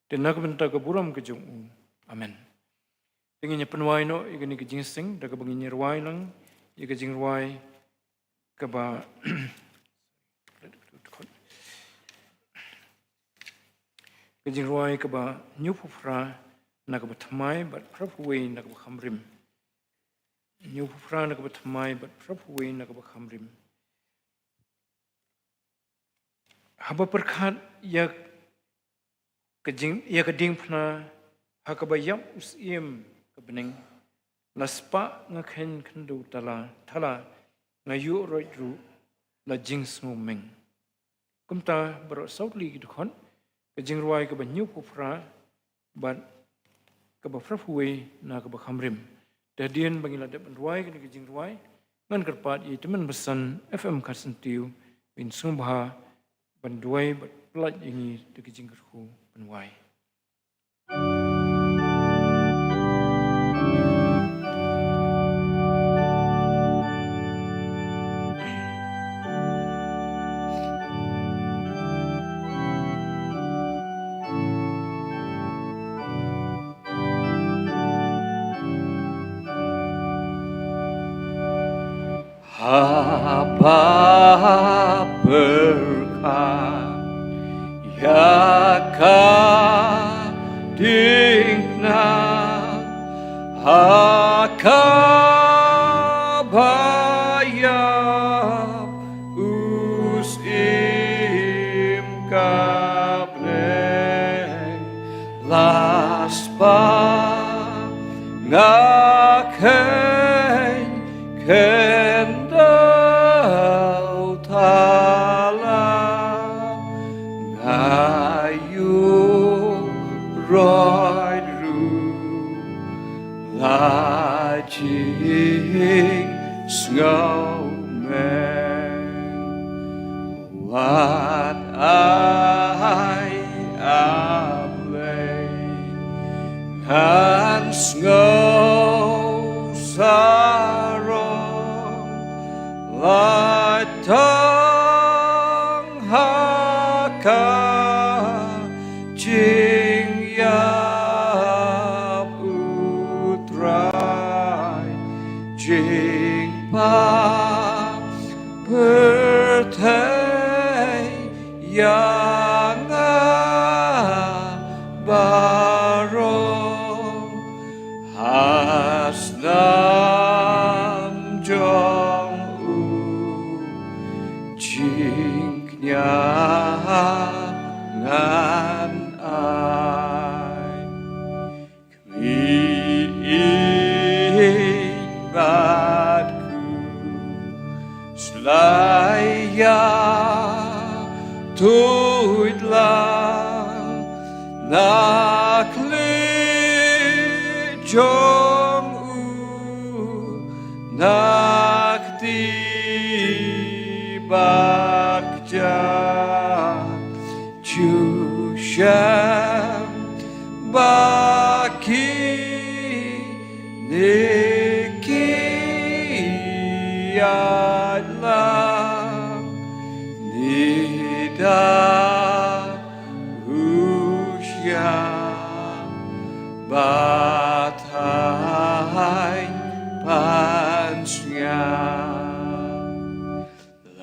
Te na ka bynta ka burom ka jong u. Amen. Te ngin ïa pynwai noh ïa kane ka jingseng da kaba ngin ïa rwai lang ïa ka jingrwai kaba ka jingrwai kaba hynñiewphew phra na kaba thymmai bad phra phew wei na kaba khamrim. Hynñiewphew phra na kaba thymmai bad phra phew wei na kaba khamrim. Haba pyrkhat ïa ka jing, ïa ka diengphna ha kaba ïap u syiem ka bneng, la spah nga kheiñ khyndew tala, thala nga ïuh roit ruh la jingsngewmeng. Kumta baroh saw tylli ki dkhot, ka jingrwai kaba hynñiewphew phra bad kaba phra phew wei na kaba khamrim. Te hadien ba ngi la dep ban rwai kane ka jingrwai, ngan kyrpad ïa i tymmen basan F M Kharsyntiew, ban sngewbha ban duwai bad pyllait ïa ngi da ka jingkyrkhu ban wai. Haba pyrkhat ïa ka diengphna ha kaba ïap u syiem ka bneng, la spah nga kheiñ khyndew thala, nga ïuh roit ruh la jingsngewmeng. Wat ai, A Blei, ngan sngew sarong lait tang ha ka jingïap u Trai, jingpyrthei ïa nga baroh, ha snam jong u jingkñia ngan ai. Khmih ïeit bad khuslai ïa tuid lang na khlieh jong u, na kti ba kjat ju shem ba kine ki ïaid lang, ngi da husiar ba thaiñ pansngiat.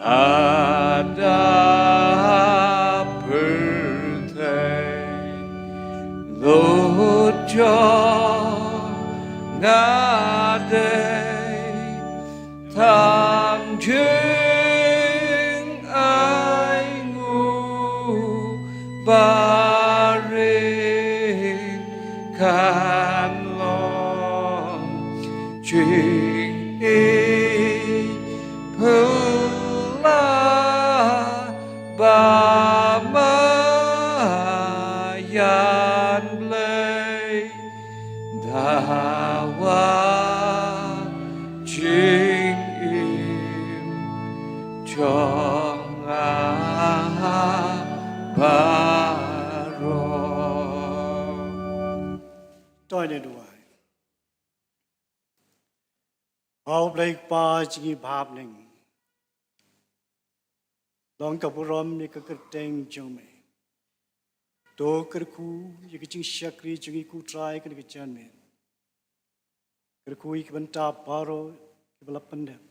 Lada pyrthei lut jong nga dei tang jingainguh barit, kan Ong a baroh. To ngin duwai. A U Blei Kpa jong ngi ba ha bneng, long ka burom ïa ka kyrteng jong me. To kyrkhu ïa ka jingshakri jong ngi ko Trai ha kane ka janmiet. Kyrkhu ïa ki bynta baroh kiba la pyndep.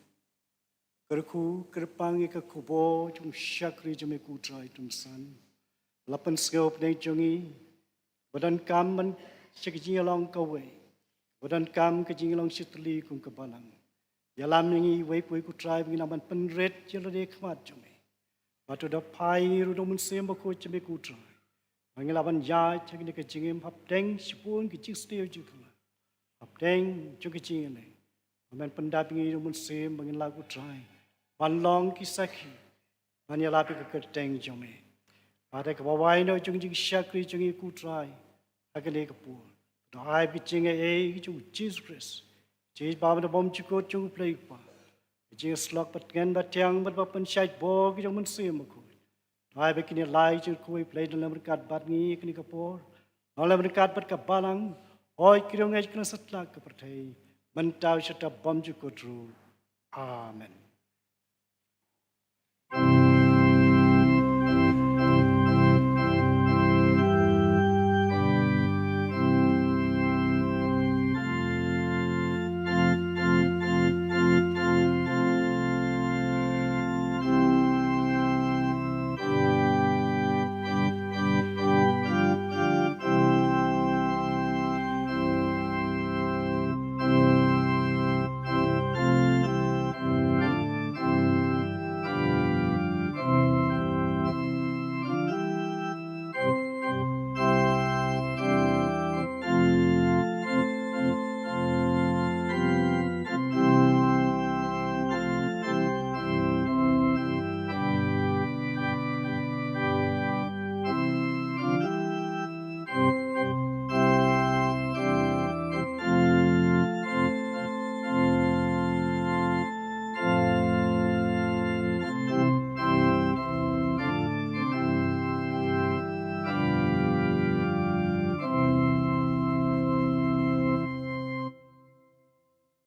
Kyrkhu kyrpang ïa ka khubor jong u shakri jong me ko Trai Kynsan, la pynsngew ha pdeng jong ngi, ba donkam ban sha ka jingïalong kawei, ba donkam ka jingïalong shitylli kum ka balang. Ïalam ïa ngi iwei pa iwei ko Trai, ba ngin nang ban pynrit ïa lade ha khmat jong me. Bad to da phai ïa ngi ruh da u Mynsiem Bakhuid jong me ko Trai, ba ngin lah ban ïaid ha kane ka jingim hapdeng shibun ki jingsniew jingkylla, hapdeng jong ki jingïaleh. Ba men pyndap ïa ngi da u Mynsiem, ba ngin lah ko Trai ban long ki sakhi ban ïalap ïa ka kyrteng jong me. Bad ha kaba wai noh jong ka jingshakri jong ngi ko Trai ha kane ka por, to ai ba ka jingaiei jong u Jisu Khrist, jingïeit ba bymjukut jong U Blei Kpa, ka jingïasyllok batngen bathiang bad ba pynshait bor ka jong u Mynsiem Bakhuid, to ai ba kine lai jong U Blei un long ryngkat bad ngi ha kane ka por, un long ryngkat bad ka balang, hooid ki riewngeit, ki nongsatlak ka pyrthei, mynta bad shatai bymjukut ruh. Amen.